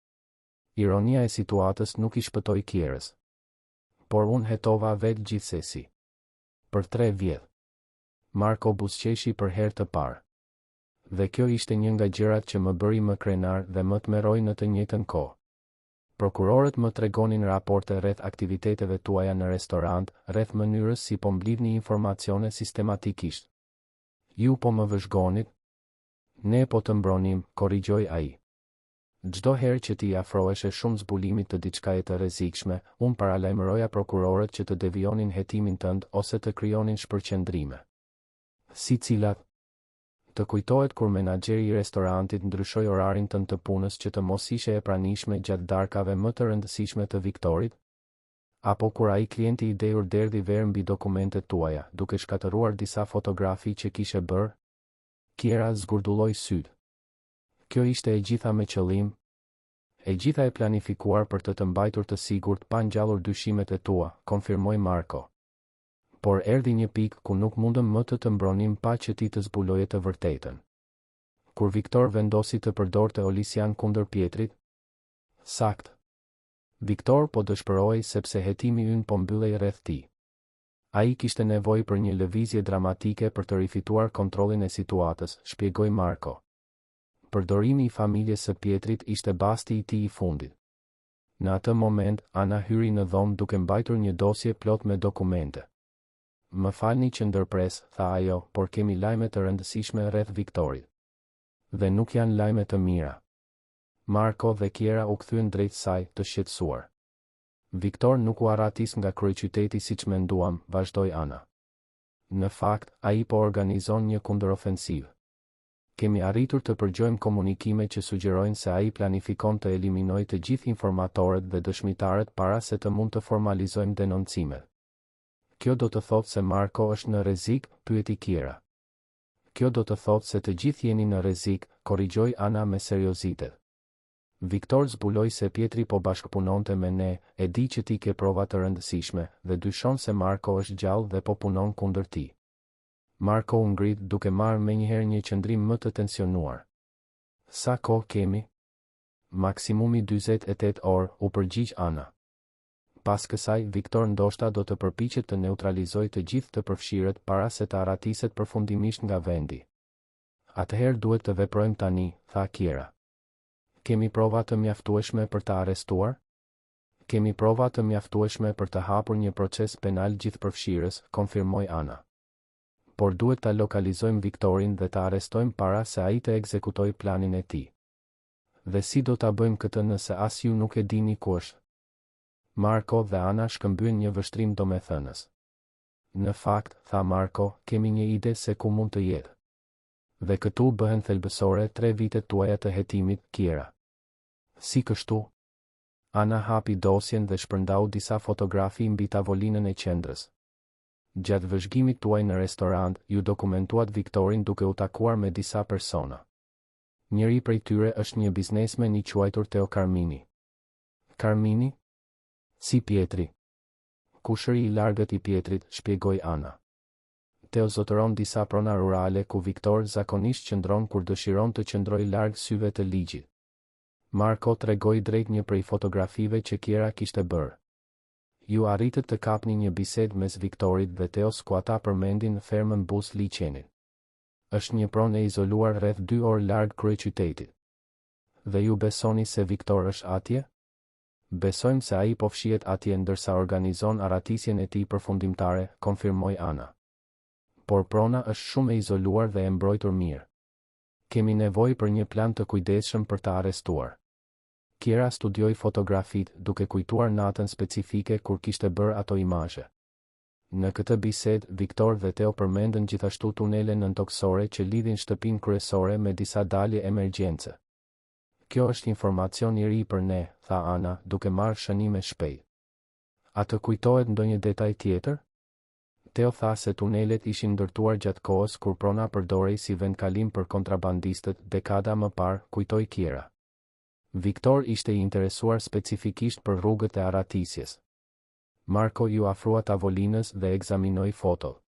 [SPEAKER 1] Ironia e situatës nuk i shpëtoi Kierës. Por unë hetova vetë gjithsesi. Për tre vjet. Marko buzëqeshi për herë të parë. Dhe kjo ishte një nga gjërat që më bëri më krenar dhe më tmerroi në të njëjtën kohë. Prokurorët më tregonin raporte rreth aktiviteteve tuaja në restorant, rreth mënyrës si po mblidhni informacione sistematikisht. Ju po më vëzhgonit? Ne po të mbronim, korrigjoi ai. Çdo herë që ti i afroheshe shumë zbulimit të diçkaje të rrezikshme, unë paralajmëroja prokurorët që të devijonin hetimin tënd ose të krijonin shpërqendrime. Si cilat? Të kujtohet kur menaxheri i restorantit ndryshoi orarin tënd të punës që të mos ishe e pranishme gjatë darkave më të rëndësishme të Viktorit? Apo kur ai klienti i dehur derdhi verë mbi dokumentet tuaja, duke shkatërruar disa fotografi që kishe bërë? Kiera zgurdulloi sytë. Kjo ishte e gjitha me qëllim? E gjitha e planifikuar për të të mbajtur të sigurt pa ngjallur dyshimet e tua, konfirmoi Marko. Por erdhi një pikë ku nuk mundëm më të të mbronim pa që ti të zbuloje të vërtetën. Kur Viktor vendosi të përdorte Olisian kundër Pietrit? Saktë. Viktor po dëshpërohej sepse hetimi ynë po mbyllej rreth tij. Ai kishte nevojë për një lëvizje dramatike për të rifituar kontrollin e situatës, shpjegoi Marko. Përdorimi i familjes së Pietrit ishte basti i tij i fundit. Në atë moment, Ana hyri në dhomë duke mbajtur një dosje plot me dokumente. Më falni që ndërpres, tha ajo, por kemi lajme të rëndësishme rreth Viktorit. Dhe nuk janë lajme të mira. Marko dhe Kiera u kthyen drejt saj, të shqetësuar. Viktor nuk u arratis nga kryeqyteti siç menduam, vazhdoi Ana. Në fakt, ai po organizon një kundërofensivë. Kemi arritur të përgjojmë komunikime që sugjerojnë se ai planifikon të eliminojë të gjithë informatorët dhe dëshmitarët para se të mund të formalizojmë denoncimet. Kjo do të thotë se Marko është në rrezik? pyeti Kiera. Kjo do të thotë se të gjithë jeni në rrezik, korrigjoi Ana me seriozitet. Viktor zbuloi se Pietri po bashkëpunonte me ne, e di që ti ke prova të rëndësishme, dhe dyshon se Marko është gjallë dhe po punon kundër tij. Marko u ngrit duke marrë menjëherë një qëndrim më të tensionuar. Sa kohë kemi? Maksimumi 48 orë, u përgjigj Ana. Pas kësaj, Viktor ndoshta do të përpiqet të neutralizojë të gjithë të përfshirët para se të arratiset përfundimisht nga vendi. Atëherë duhet të veprojmë tani, tha Kiera. Kemi prova të mjaftueshme për ta arrestuar? Kemi prova të mjaftueshme për të hapur një proces penal gjithëpërfshirës, konfirmoi Ana. Por duhet ta lokalizojmë Viktorin dhe ta arrestojmë para se ai të ekzekutojë planin e tij. Dhe si do ta bëjmë këtë nëse as ju nuk e dini ku është? Marko dhe Ana shkëmbyen një vështrim domethënës. Në fakt, tha Marko, kemi një ide se ku mund të jetë. Dhe këtu bëhen thelbësore tre vitet tuaja të hetimit, Kiera. Si kështu? Ana hapi dosjen dhe shpërndau disa fotografi mbi tavolinën e qendrës. Gjatë vëzhgimit tuaj në restorant, ju dokumentuat Viktorin duke u takuar me disa persona. Njëri prej tyre është një biznesmen i quajtur Teo Karmini. Karmini? Si Pietri. Kushëri i largët i Pietrit, shpjegoi Ana. Teo zotëron disa prona rurale ku Viktor zakonisht qëndron kur dëshiron të qëndrojë larg syve të ligjit. Marko tregoi drejt një prej fotografive që Kiera kishte bërë. Ju arritët të kapni një bisedë mes Viktorit dhe Teos ku ata përmendin fermën buzë liqenit. Është një pronë e izoluar rreth dy orë larg kryeqytetit. Dhe ju besoni se Viktor është atje? Besojmë se ai po fshihet atje ndërsa organizon arratisjen e tij përfundimtare, konfirmoi Ana. Por prona është shumë e izoluar dhe e mbrojtur mirë. Kemi nevojë për një plan të kujdesshëm për ta arrestuar. Kiera studioi fotografitë, duke kujtuar natën specifike kur kishte bërë ato imazhe. Në këtë bisedë, Viktor dhe Teo përmendën gjithashtu tunele nëntokësore që lidhin shtëpinë kryesore me disa dalje emergjence. Kjo është informacion i ri për ne, tha Ana, duke marrë shënime shpejt. A të kujtohet ndonjë detaj tjetër? Teo tha se tunelet ishin ndërtuar gjatë kohës kur prona përdorej si vendkalim për kontrabandistët, dekada më parë, kujtoi Kiera. Viktor ishte i interesuar specifikisht për rrugët e arratisjes. Marko iu afrua tavolinës dhe ekzaminoi fotot.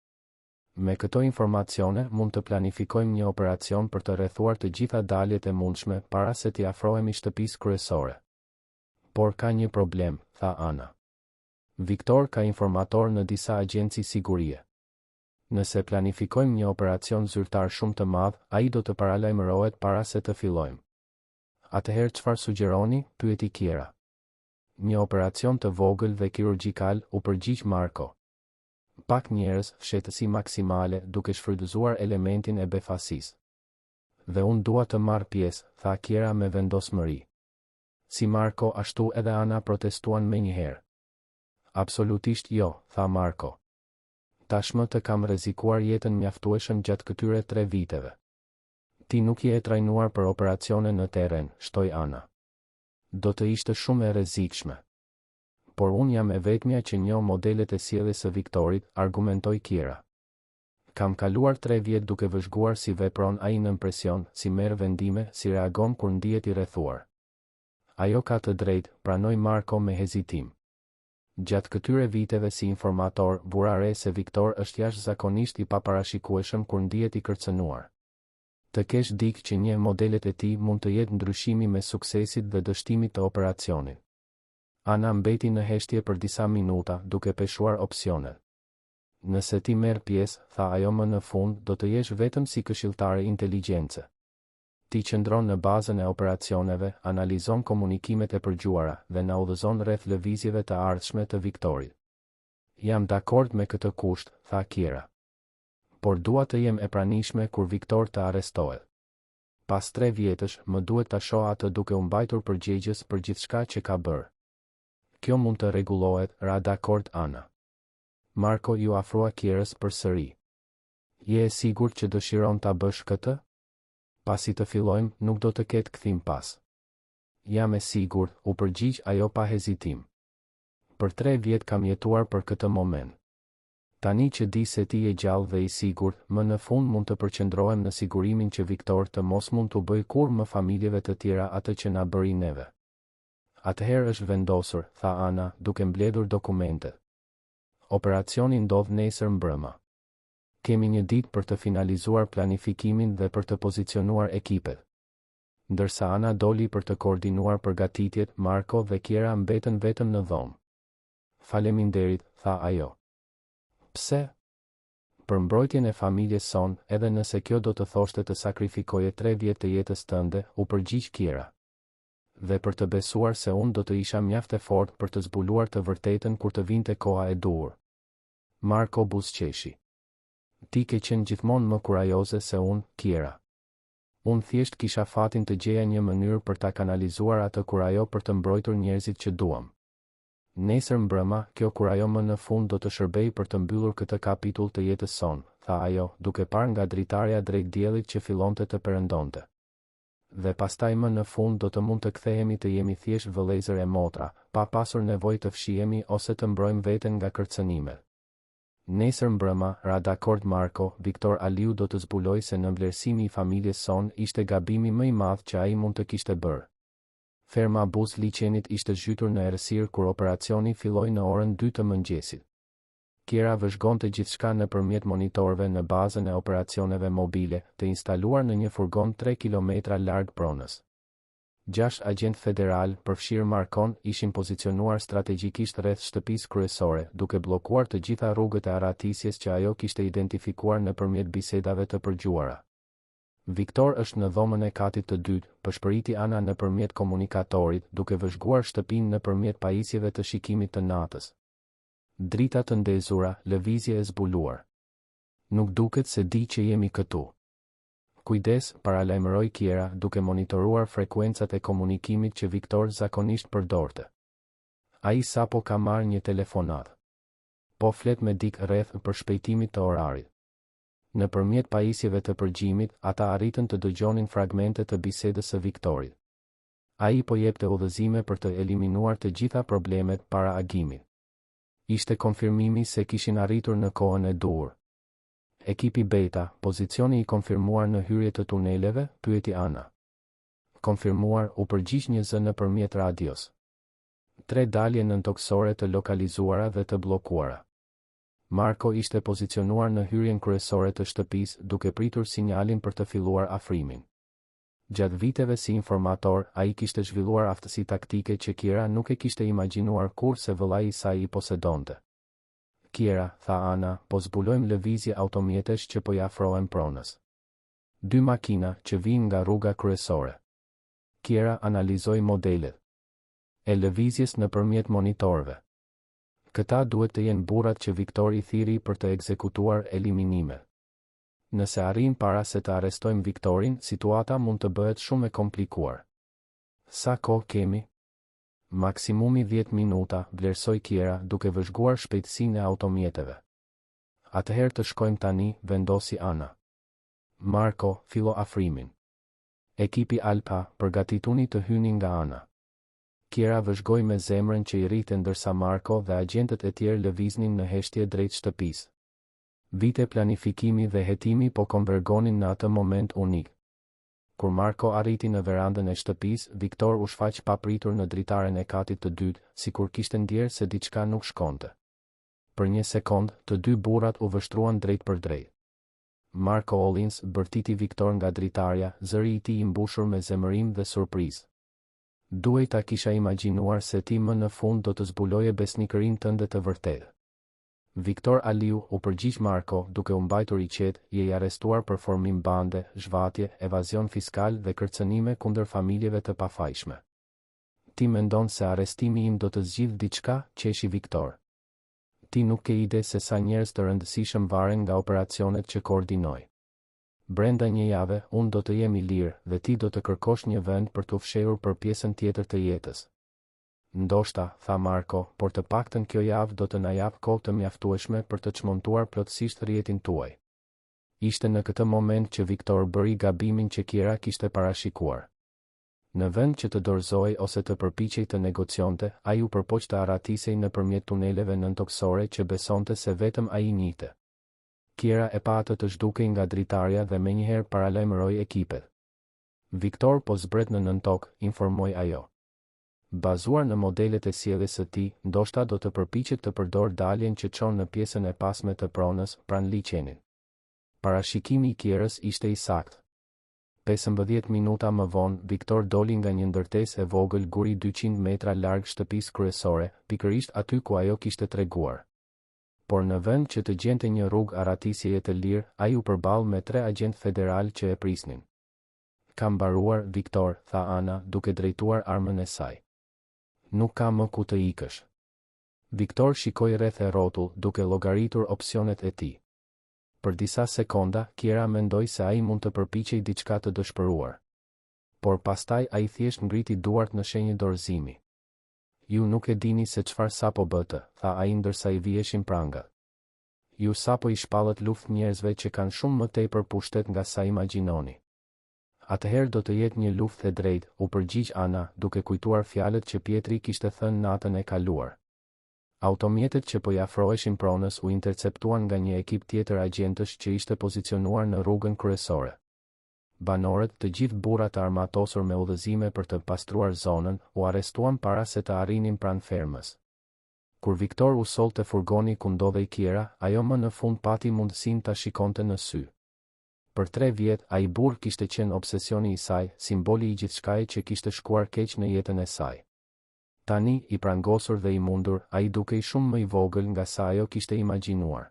[SPEAKER 1] Me këto informacione mund të planifikojmë një operacion për të rrethuar të gjitha daljet e mundshme para se t'i afrohemi shtëpisë kryesore. Por ka një problem, tha Ana. Viktor ka informatorë në disa agjenci sigurie. Nëse planifikojmë një operacion zyrtar shumë të madh, ai do të paralajmërohet para se të fillojmë. Atëherë çfarë sugjeroni? pyeti Kiera. Një operacion të vogël dhe kirurgjikal, u përgjigj Marko. Pak njerëz, fshehtësi maksimale, duke shfrytëzuar elementin e befasisë. Dhe unë dua të marr pjesë, tha Kiera me vendosmëri. Si Marko ashtu edhe Ana protestuan menjëherë. Absolutisht jo, tha Marko. Tashmë të kam rrezikuar jetën mjaftueshëm gjatë këtyre tre viteve. Ti nuk je e trajnuar për operacione në terren, shtoi Ana. Do të ishte shumë e rrezikshme. Por unë jam e vetmja që njoh modelet e sjelljes së Viktorit, argumentoi Kiera. Kam kaluar tre vjet duke vëzhguar si vepron ai nën presion, si merr vendime, si reagon kur ndihet i rrethuar. Ajo ka të drejtë, pranoi Marko me hezitim. Gjatë këtyre viteve si informator, vura re se Viktor është jashtëzakonisht i paparashikueshëm kur ndihet i kërcënuar. Të kesh dikë që njeh modelet e tij mund të jetë ndryshimi mes suksesit dhe dështimit të operacionit. Ana mbeti në heshtje për disa minuta, duke peshuar opsionet. Nëse ti merr pjesë, tha ajo më në fund, do të jesh vetëm si këshilltare inteligjence. Ti qëndron në bazën e operacioneve, analizon komunikimet e përgjuara, dhe na udhëzon rreth lëvizjeve të ardhshme të Viktorit. Jam dakord me këtë kusht, tha Kiera. Por dua të jem e pranishme kur Viktor të arrestohet. Pas tre vjetësh, më duhet ta shoh atë duke u mbajtur përgjegjës për gjithçka që ka bërë. Kjo mund të rregullohet, ra dakord Ana. Marko iu afrua Kierës përsëri. Je e sigurt që dëshiron ta bësh këtë? Pasi të fillojmë, nuk do të ketë kthim pas. Jam e sigurt, u përgjigj ajo pa hezitim. Për tre vjet kam jetuar për këtë moment. Tani që di se ti je gjallë dhe i sigurt, më në fund mund të përqendrohem në sigurimin që Viktor të mos mund t'u bëjë kurrë më familjeve të tjera atë që na bëri neve. Atëherë është vendosur, tha Ana, duke mbledhur dokumentet. Operacioni ndodh nesër mbrëma. Kemi një ditë për të finalizuar planifikimin dhe për të pozicionuar ekipet. Ndërsa Ana doli për të koordinuar përgatitjet, Marko dhe Kiera mbetën vetëm në dhomë. Faleminderit, tha ajo. Pse? Për mbrojtjen e familjes sonë, edhe nëse kjo do të thoshte të sakrifikoje tre vjet të jetës tënde, u përgjigj Kiera. Dhe për të besuar se unë do të isha mjaft e fortë për të zbuluar të vërtetën kur të vinte koha e duhur. Marko buzëqeshi. Ti ke qenë gjithmonë më kurajoze se unë, Kiera. Unë thjesht kisha fatin të gjeja një mënyrë për ta kanalizuar atë kurajo për të mbrojtur njerëzit që duam. Nesër mbrëma, kjo kurajo më në fund do të shërbejë për të mbyllur këtë kapitull të jetës sonë, tha ajo, duke parë nga dritarja drejt diellit që fillonte të perëndonte. Dhe pastaj më në fund do të mund të kthehemi të jemi thjesht vëllezër e motra, pa pasur nevojë të fshihemi ose të mbrojmë veten nga kërcënimet. Nesër mbrëma, ra dakord Marko, Viktor Aliu do të zbulojë se nënvlerësimi i familjes sonë ishte gabimi më i madh që ai mund të kishte bërë. Ferma buzë liqenit ishte zhytur në errësirë kur operacioni filloi në orën dy të mëngjesit. Kiera vëzhgonte gjithçka nëpërmjet monitorëve në bazën e operacioneve mobile, të instaluar në një furgon tre kilometra larg pronës. Gjashtë agjentë federalë, përfshirë Markon, ishin pozicionuar strategjikisht rreth shtëpisë kryesore, duke bllokuar të gjitha rrugët e arratisjes që ajo kishte identifikuar nëpërmjet bisedave të përgjuara. Viktor është në dhomën e katit të dytë, pëshpëriti Ana nëpërmjet komunikatorit, duke vëzhguar shtëpinë nëpërmjet pajisjeve të shikimit të natës. Drita të ndezura, lëvizje e zbuluar. Nuk duket se di që jemi këtu. Kujdes, paralajmëroi Kiera, duke monitoruar frekuencat e komunikimit që Viktor zakonisht përdorte. Ai sapo ka marrë një telefonatë. Po flet me dikë rreth përshpejtimit të orarit. Nëpërmjet pajisjeve të përgjimit, ata arritën të dëgjonin fragmente të bisedës së Viktorit. Ai po jepte udhëzime për të eliminuar të gjitha problemet para agimit. Ishte konfirmimi se kishin arritur në kohën e duhur. Ekipi Beta, pozicioni i konfirmuar në hyrje të tuneleve? pyeti Ana. Konfirmuar, u përgjigj një zë nëpërmjet radios. Tre dalje nëntokësore të lokalizuara dhe të bllokuara. Marko ishte pozicionuar në hyrjen kryesore të shtëpisë, duke pritur sinjalin për të filluar afrimin. Gjatë viteve si informator, ai kishte zhvilluar aftësi taktike që Kiera nuk e kishte imagjinuar kurrë se vëllai i saj i posedonte. Kiera, tha Ana, po zbulojmë lëvizje automjetesh që po i afrohen pronës. Dy makina, që vijnë nga rruga kryesore. Kiera analizoi modelet e lëvizjes nëpërmjet monitorëve. Këta duhet të jenë burrat që Viktor i thirri për të ekzekutuar eliminimet. Nëse arrijmë para se të arrestojmë Viktorin, situata mund të bëhet shumë e komplikuar. Sa kohë kemi? Maksimumi dhjetë minuta, vlerësoi Kiera, duke vëzhguar shpejtësinë e automjeteve. Atëherë të shkojmë tani, vendosi Ana. Marko, fillo afrimin. Ekipi Alfa, përgatituni të hyni nga ana. Kiera vëzhgoi me zemrën që i rrihte ndërsa Marko dhe agjentët e tjerë lëviznin në heshtje drejt shtëpisë. Vite planifikimi dhe hetimi po konvergonin në atë moment unik. Kur Marko arriti në verandën e shtëpisë, Viktor u shfaq papritur në dritaren e katit të dytë, sikur kishte ndjerë se diçka nuk shkonte. Për një sekondë, të dy burrat u vështruan drejtpërdrejt. Marko Hollins, bërtiti Viktor nga dritarja, zëri i tij i mbushur me zemërim dhe surprizë. Duhej ta kisha imagjinuar se ti më në fund do të zbuloje besnikërinë tënde të vërtetë. Viktor Aliu, u përgjigj Marko, duke u mbajtur i qetë, je i arrestuar për formim bande, zhvatje, evazion fiskal dhe kërcënime kundër familjeve të pafajshme. Ti mendon se arrestimi im do të zgjidhë diçka, qeshi Viktor. Ti nuk ke ide se sa njerëz të rëndësishëm varen nga operacionet që koordinoj. Brenda një jave, unë do të jem i lirë, dhe ti do të kërkosh një vend për t'u fshehur për pjesën tjetër të jetës. Ndoshta, tha Marko, por të paktën kjo javë do të na japë kohë të mjaftueshme për të çmontuar plotësisht rrjetin tuaj. Ishte në këtë moment që Viktor bëri gabimin që Kiera kishte parashikuar. Në vend që të dorëzohej ose të përpiqej të negocionte, ai u përpoq të arratisej nëpërmjet tuneleve nëntokësore që besonte se vetëm ai i njihte. Kiera e pa atë të zhdukej nga dritarja dhe menjëherë paralajmëroi ekipet. Viktor po zbret në nëntokë, informoi ajo. Bazuar në modelet e sjelljes së tij, ndoshta do të përpiqet të përdorë daljen që çon në pjesën e pasme të pronës, pranë liqenit. Parashikimi i Kierës ishte i saktë. 15 minuta më vonë, Viktor doli nga një ndërtesë e vogël guri 200 metra larg shtëpisë kryesore, pikërisht aty ku ajo kishte treguar. Por në vend që të gjente një rrugë arratisjeje të lirë, ai u përball me tre agjentë federalë që e prisnin. Ka mbaruar, Viktor, tha Ana, duke drejtuar armën e saj. Nuk ka më ku të ikësh. Viktor shikoi rreth e rrotull, duke llogaritur opsionet e tij. Për disa sekonda, Kiera mendoi se ai mund të përpiqej diçka të dëshpëruar. Por pastaj ai thjesht ngriti duart në shenjë dorëzimi. Ju nuk e dini se çfarë sapo bëtë, tha ai ndërsa i viheshin prangat. Ju sapo i shpallët luftë njerëzve që kanë shumë më tepër pushtet nga sa imagjinoni. Atëherë do të jetë një luftë e drejtë, u përgjigj Ana, duke kujtuar fjalët që Pjetri kishte thënë natën e kaluar. Automjetet që po i afroheshin pronës u interceptuan nga një ekip tjetër agjentësh që ishte pozicionuar në rrugën kryesore. Banorët, të gjithë burra të armatosur me udhëzime për të pastruar zonën, u arrestuan para se të arrinin pranë fermës. Kur Viktor u soll te furgoni ku ndodhej Kiera, ajo më në fund pati mundësinë ta shikonte në sy. Për tre vjet, ai burrë kishte qenë obsesioni i saj, simboli i gjithçkaje që kishte shkuar keq në jetën e saj. Tani, i prangosur dhe i mundur, ai dukej shumë më i vogël nga sa ajo kishte imagjinuar.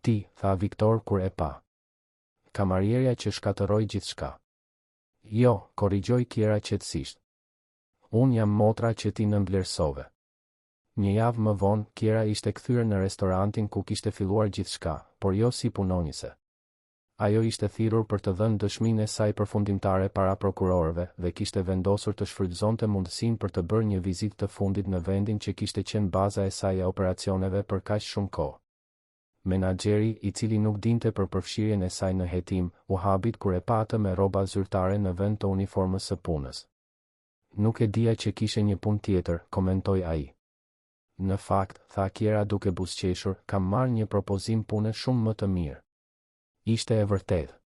[SPEAKER 1] Ti, tha Viktor kur e pa. Kamarierja që shkatërroi gjithçka. Jo, korrigjoi Kiera qetësisht. Unë jam motra që ti nënvlerësove. Një javë më vonë, Kiera ishte kthyer në restorantin ku kishte filluar gjithçka, por jo si punonjëse. Ajo ishte thirrur për të dhënë dëshminë e saj përfundimtare para prokurorëve dhe kishte vendosur të shfrytëzonte mundësinë për të bërë një vizitë të fundit në vendin që kishte qenë baza e saj e operacioneve për kaq shumë kohë. Menaxheri, i cili nuk dinte për përfshirjen e saj në hetim, u habit kur e pa atë me rroba zyrtare në vend të uniformës së punës. Nuk e dija që kishe një punë tjetër, komentoi ai. Në fakt, tha Kiera duke buzëqeshur, kam marrë një propozim pune shumë më të mirë. Ishte e vërtetë.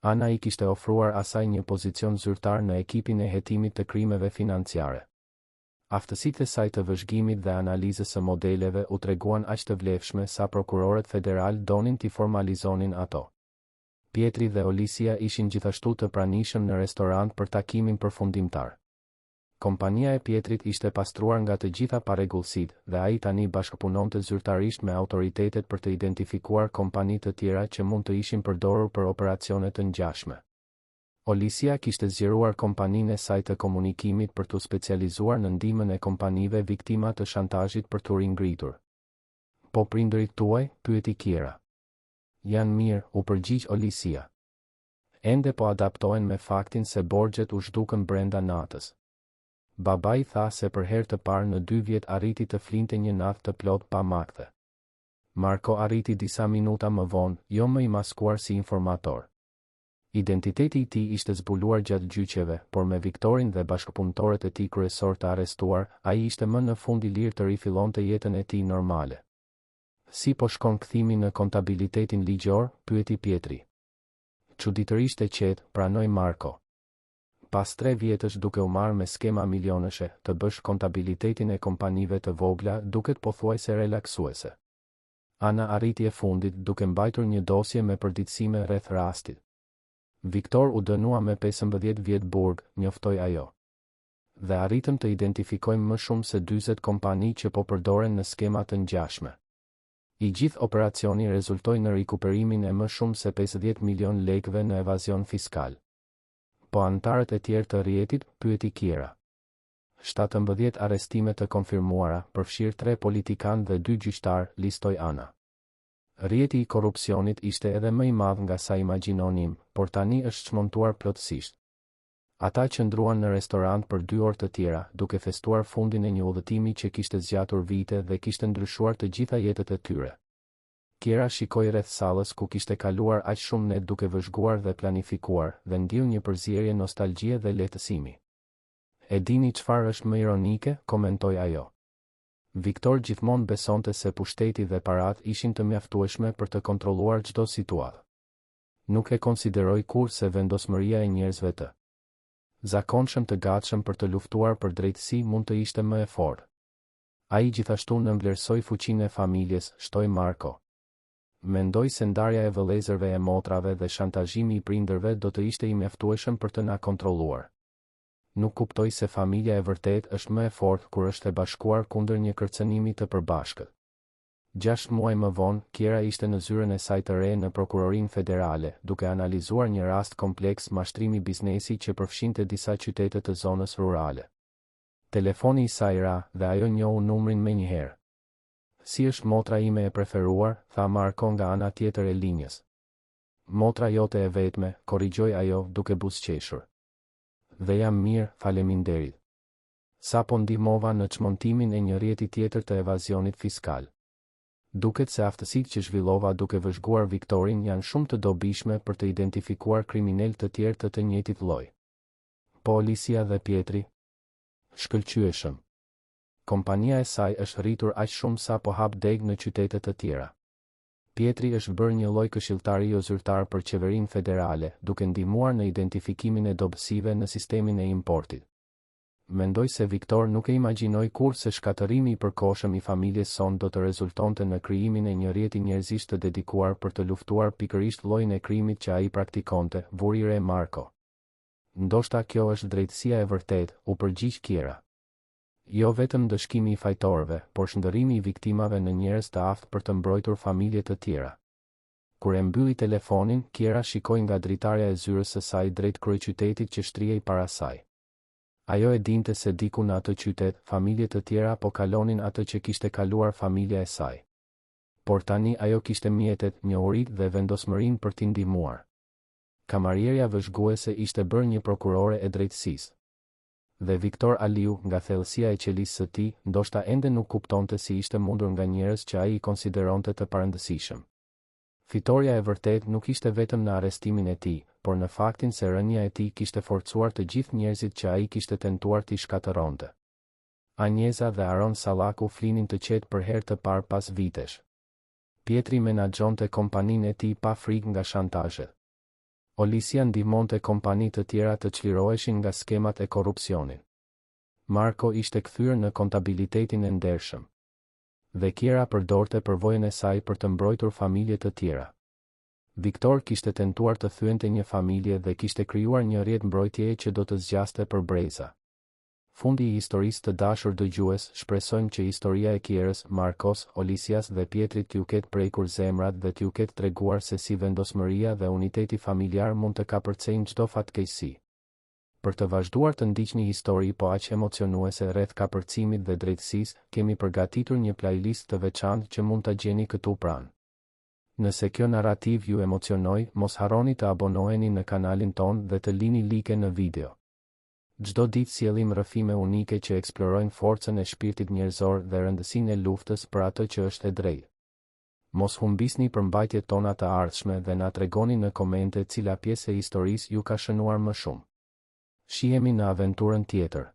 [SPEAKER 1] Ana i kishte ofruar asaj një pozicion zyrtar në ekipin e hetimit të krimeve financiare. Aftësitë e saj të vëzhgimit dhe analizës së modeleve u treguan aq të vlefshme sa prokurorët federalë donin t'i formalizonin ato. Pietri dhe Olisia ishin gjithashtu të pranishëm në restorant për takimin përfundimtar. Kompania e Pietrit ishte pastruar nga të gjitha parregullsitë dhe ai tani bashkëpunonte zyrtarisht me autoritetet për të identifikuar kompani të tjera që mund të ishin përdorur për operacione të ngjashme. Olisia kishte zgjeruar kompaninë e saj të komunikimit për t'u specializuar në ndihmën e kompanive viktima të shantazhit për t'u ringritur. Po prindërit tuaj? pyeti Kiera. Janë mirë, u përgjigj Olisia. Ende po adaptohen me faktin se borxhet u zhdukën brenda natës. Babai tha se për herë të parë në dy vjet arriti të flinte një natë të plotë pa makthe. Marko arriti disa minuta më vonë, jo më i maskuar si informator. Identiteti i tij ishte zbuluar gjatë gjyqeve, por me Viktorin dhe bashkëpunëtorët e tij kryesorë të arrestuar, ai ishte më në fund i lirë të rifillonte jetën e tij normale. Si po shkon kthimi në kontabilitetin ligjor? pyeti Pietri. Çuditërisht e qetë, pranoi Marko. Pas tre vjetësh duke u marrë me skema milionëshe, të bësh kontabilitetin e kompanive të vogla duket pothuajse relaksuese. Ana arriti e fundit, duke mbajtur një dosje me përditësime rreth rastit. Viktor u dënua me 15 vjet burg, njoftoi ajo. Dhe arritëm të identifikojmë më shumë se 40 kompani që po përdoren në skema të ngjashme. I gjithë operacioni rezultoi në rikuperimin e më shumë se 50 milion lekëve në evazion fiskal. Po anëtarët e tjerë të rrjetit, pyeti Kiera. 17 arrestime të konfirmuara, përfshirë tre politikanë dhe dy gjyqtarë, listoi Ana. Rrjeti i korrupsionit ishte edhe më i madh nga sa imagjinonim, por tani është çmontuar plotësisht. Ata qëndruan në restorant për dy orë të tjera, duke festuar fundin e një udhëtimi që kishte zgjatur vite dhe kishte ndryshuar të gjitha jetët e tyre. Kiera shikoi rreth sallës ku kishte kaluar aq shumë net duke vëzhguar dhe planifikuar, dhe ndjeu një përzierje nostalgjie dhe lehtësimi. E dini çfarë është më ironike, komentoi ajo. Viktor gjithmonë besonte se pushteti dhe paratë ishin të mjaftueshme për të kontrolluar çdo situatë. Nuk e konsideroi kurrë se vendosmëria e njerëzve të zakonshëm të gatshëm për të luftuar për drejtësi mund të ishte më e fortë. Ai gjithashtu nënvlerësoi fuqinë e familjes, shtoi Marko. Mendoj se ndarja e vëllezërve e motrave dhe shantazhimi i prindërve do të ishte i mjaftueshëm për të na kontrolluar. Nuk kuptoi se familja e vërtetë është më e fortë kur është e bashkuar kundër një kërcënimi të përbashkët. Gjashtë muaj më vonë, Kiera ishte në zyrën e saj të re në Prokurorinë Federale, duke analizuar një rast kompleks mashtrimi biznesi që përfshinte disa qytete të zonës rurale. Telefoni i saj ra, dhe ajo njohu numrin menjëherë. Si është motra ime e preferuar, tha Marko nga ana tjetër e linjës. Motra jote e vetme, korrigjoi ajo, duke buzëqeshur. Dhe jam mirë, faleminderit. Sapo ndihmova në çmontimin e një rrjeti tjetër të evazionit fiskal. Duket se aftësitë që zhvillova duke vëzhguar Viktorin janë shumë të dobishme për të identifikuar kriminelë të tjerë të të njëjtit lloj. Po Olisia dhe Pietri? Shkëlqyeshëm. Kompania e saj është rritur aq shumë sa po hap degë në qytete të tjera. Pietri është bërë një lloj këshilltari jozyrtar për qeverinë federale, duke ndihmuar në identifikimin e dobësive në sistemin e importit. Mendoj se Viktor nuk e imagjinoi kurrë se shkatërrimi i përkohshëm i familjes sonë do të rezultonte në krijimin e një rrjeti njerëzish të dedikuar për të luftuar pikërisht llojin e krimit që ai praktikonte, vuri re Marko. Ndoshta kjo është drejtësia e vërtetë, u përgjigj Kiera. Jo vetëm ndëshkimi i fajtorëve, por shndërrimi i viktimave në njerëz të aftë për të mbrojtur familje të tjera. Kur e mbylli telefonin, Kiera shikoi nga dritarja e zyrës së saj drejt kryeqytetit që shtrihej para saj. Ajo e dinte se diku në atë qytet, familje të tjera po kalonin atë që kishte kaluar familja e saj. Por tani ajo kishte mjetet, njohuritë dhe vendosmërinë për t'i ndihmuar. Kamarierja vëzhguese ishte bërë një prokurore e drejtësisë. Dhe Viktor Aliu, nga thellësia e qelisë së tij, ndoshta ende nuk kuptonte si ishte mundur nga njerëz që ai i konsideronte të parëndësishëm. Fitorja e vërtetë nuk ishte vetëm në arrestimin e tij, por në faktin se rënia e tij kishte forcuar të gjithë njerëzit që ai kishte tentuar t'i shkatërronte. Anjeza dhe Aron Sallaku flinin të qetë për herë të parë pas vitesh. Pjetri menaxhonte kompaninë e tij pa frikë nga shantazhet. Olisia ndihmonte kompani të tjera të çliroheshin nga skemat e korrupsionit. Marko ishte kthyer në kontabilitetin e ndershëm. Dhe Kiera përdorte përvojën e saj për të mbrojtur familje të tjera. Viktor kishte tentuar të thyente një familje dhe kishte krijuar një rrjet mbrojtjeje që do të zgjaste për breza. Fundi i historisë Të dashur dëgjues, shpresojmë që historia e Kierës, Markos, Olisias dhe Pjetrit t'ju ketë prekur zemrat dhe t'ju ketë treguar se si vendosmëria dhe uniteti familjar mund të kapërcejnë çdo fatkeqësi. Për të vazhduar të ndiqni histori po aq emocionuese rreth kapërcimit dhe drejtësisë, kemi përgatitur një playlist të veçantë që mund ta gjeni këtu pranë. Nëse kjo narrativë ju emocionoi, mos harroni të abonoheni në kanalin tonë dhe të lini like në video. Çdo ditë sjellim rrëfime unike që eksplorojnë forcën e shpirtit njerëzor dhe rëndësinë e luftës për atë që është e drejtë. Mos humbisni përmbajtjet tona të ardhshme dhe na tregoni në komente cila pjesë e historisë ju ka shënuar më shumë. Shihemi në aventurën tjetër.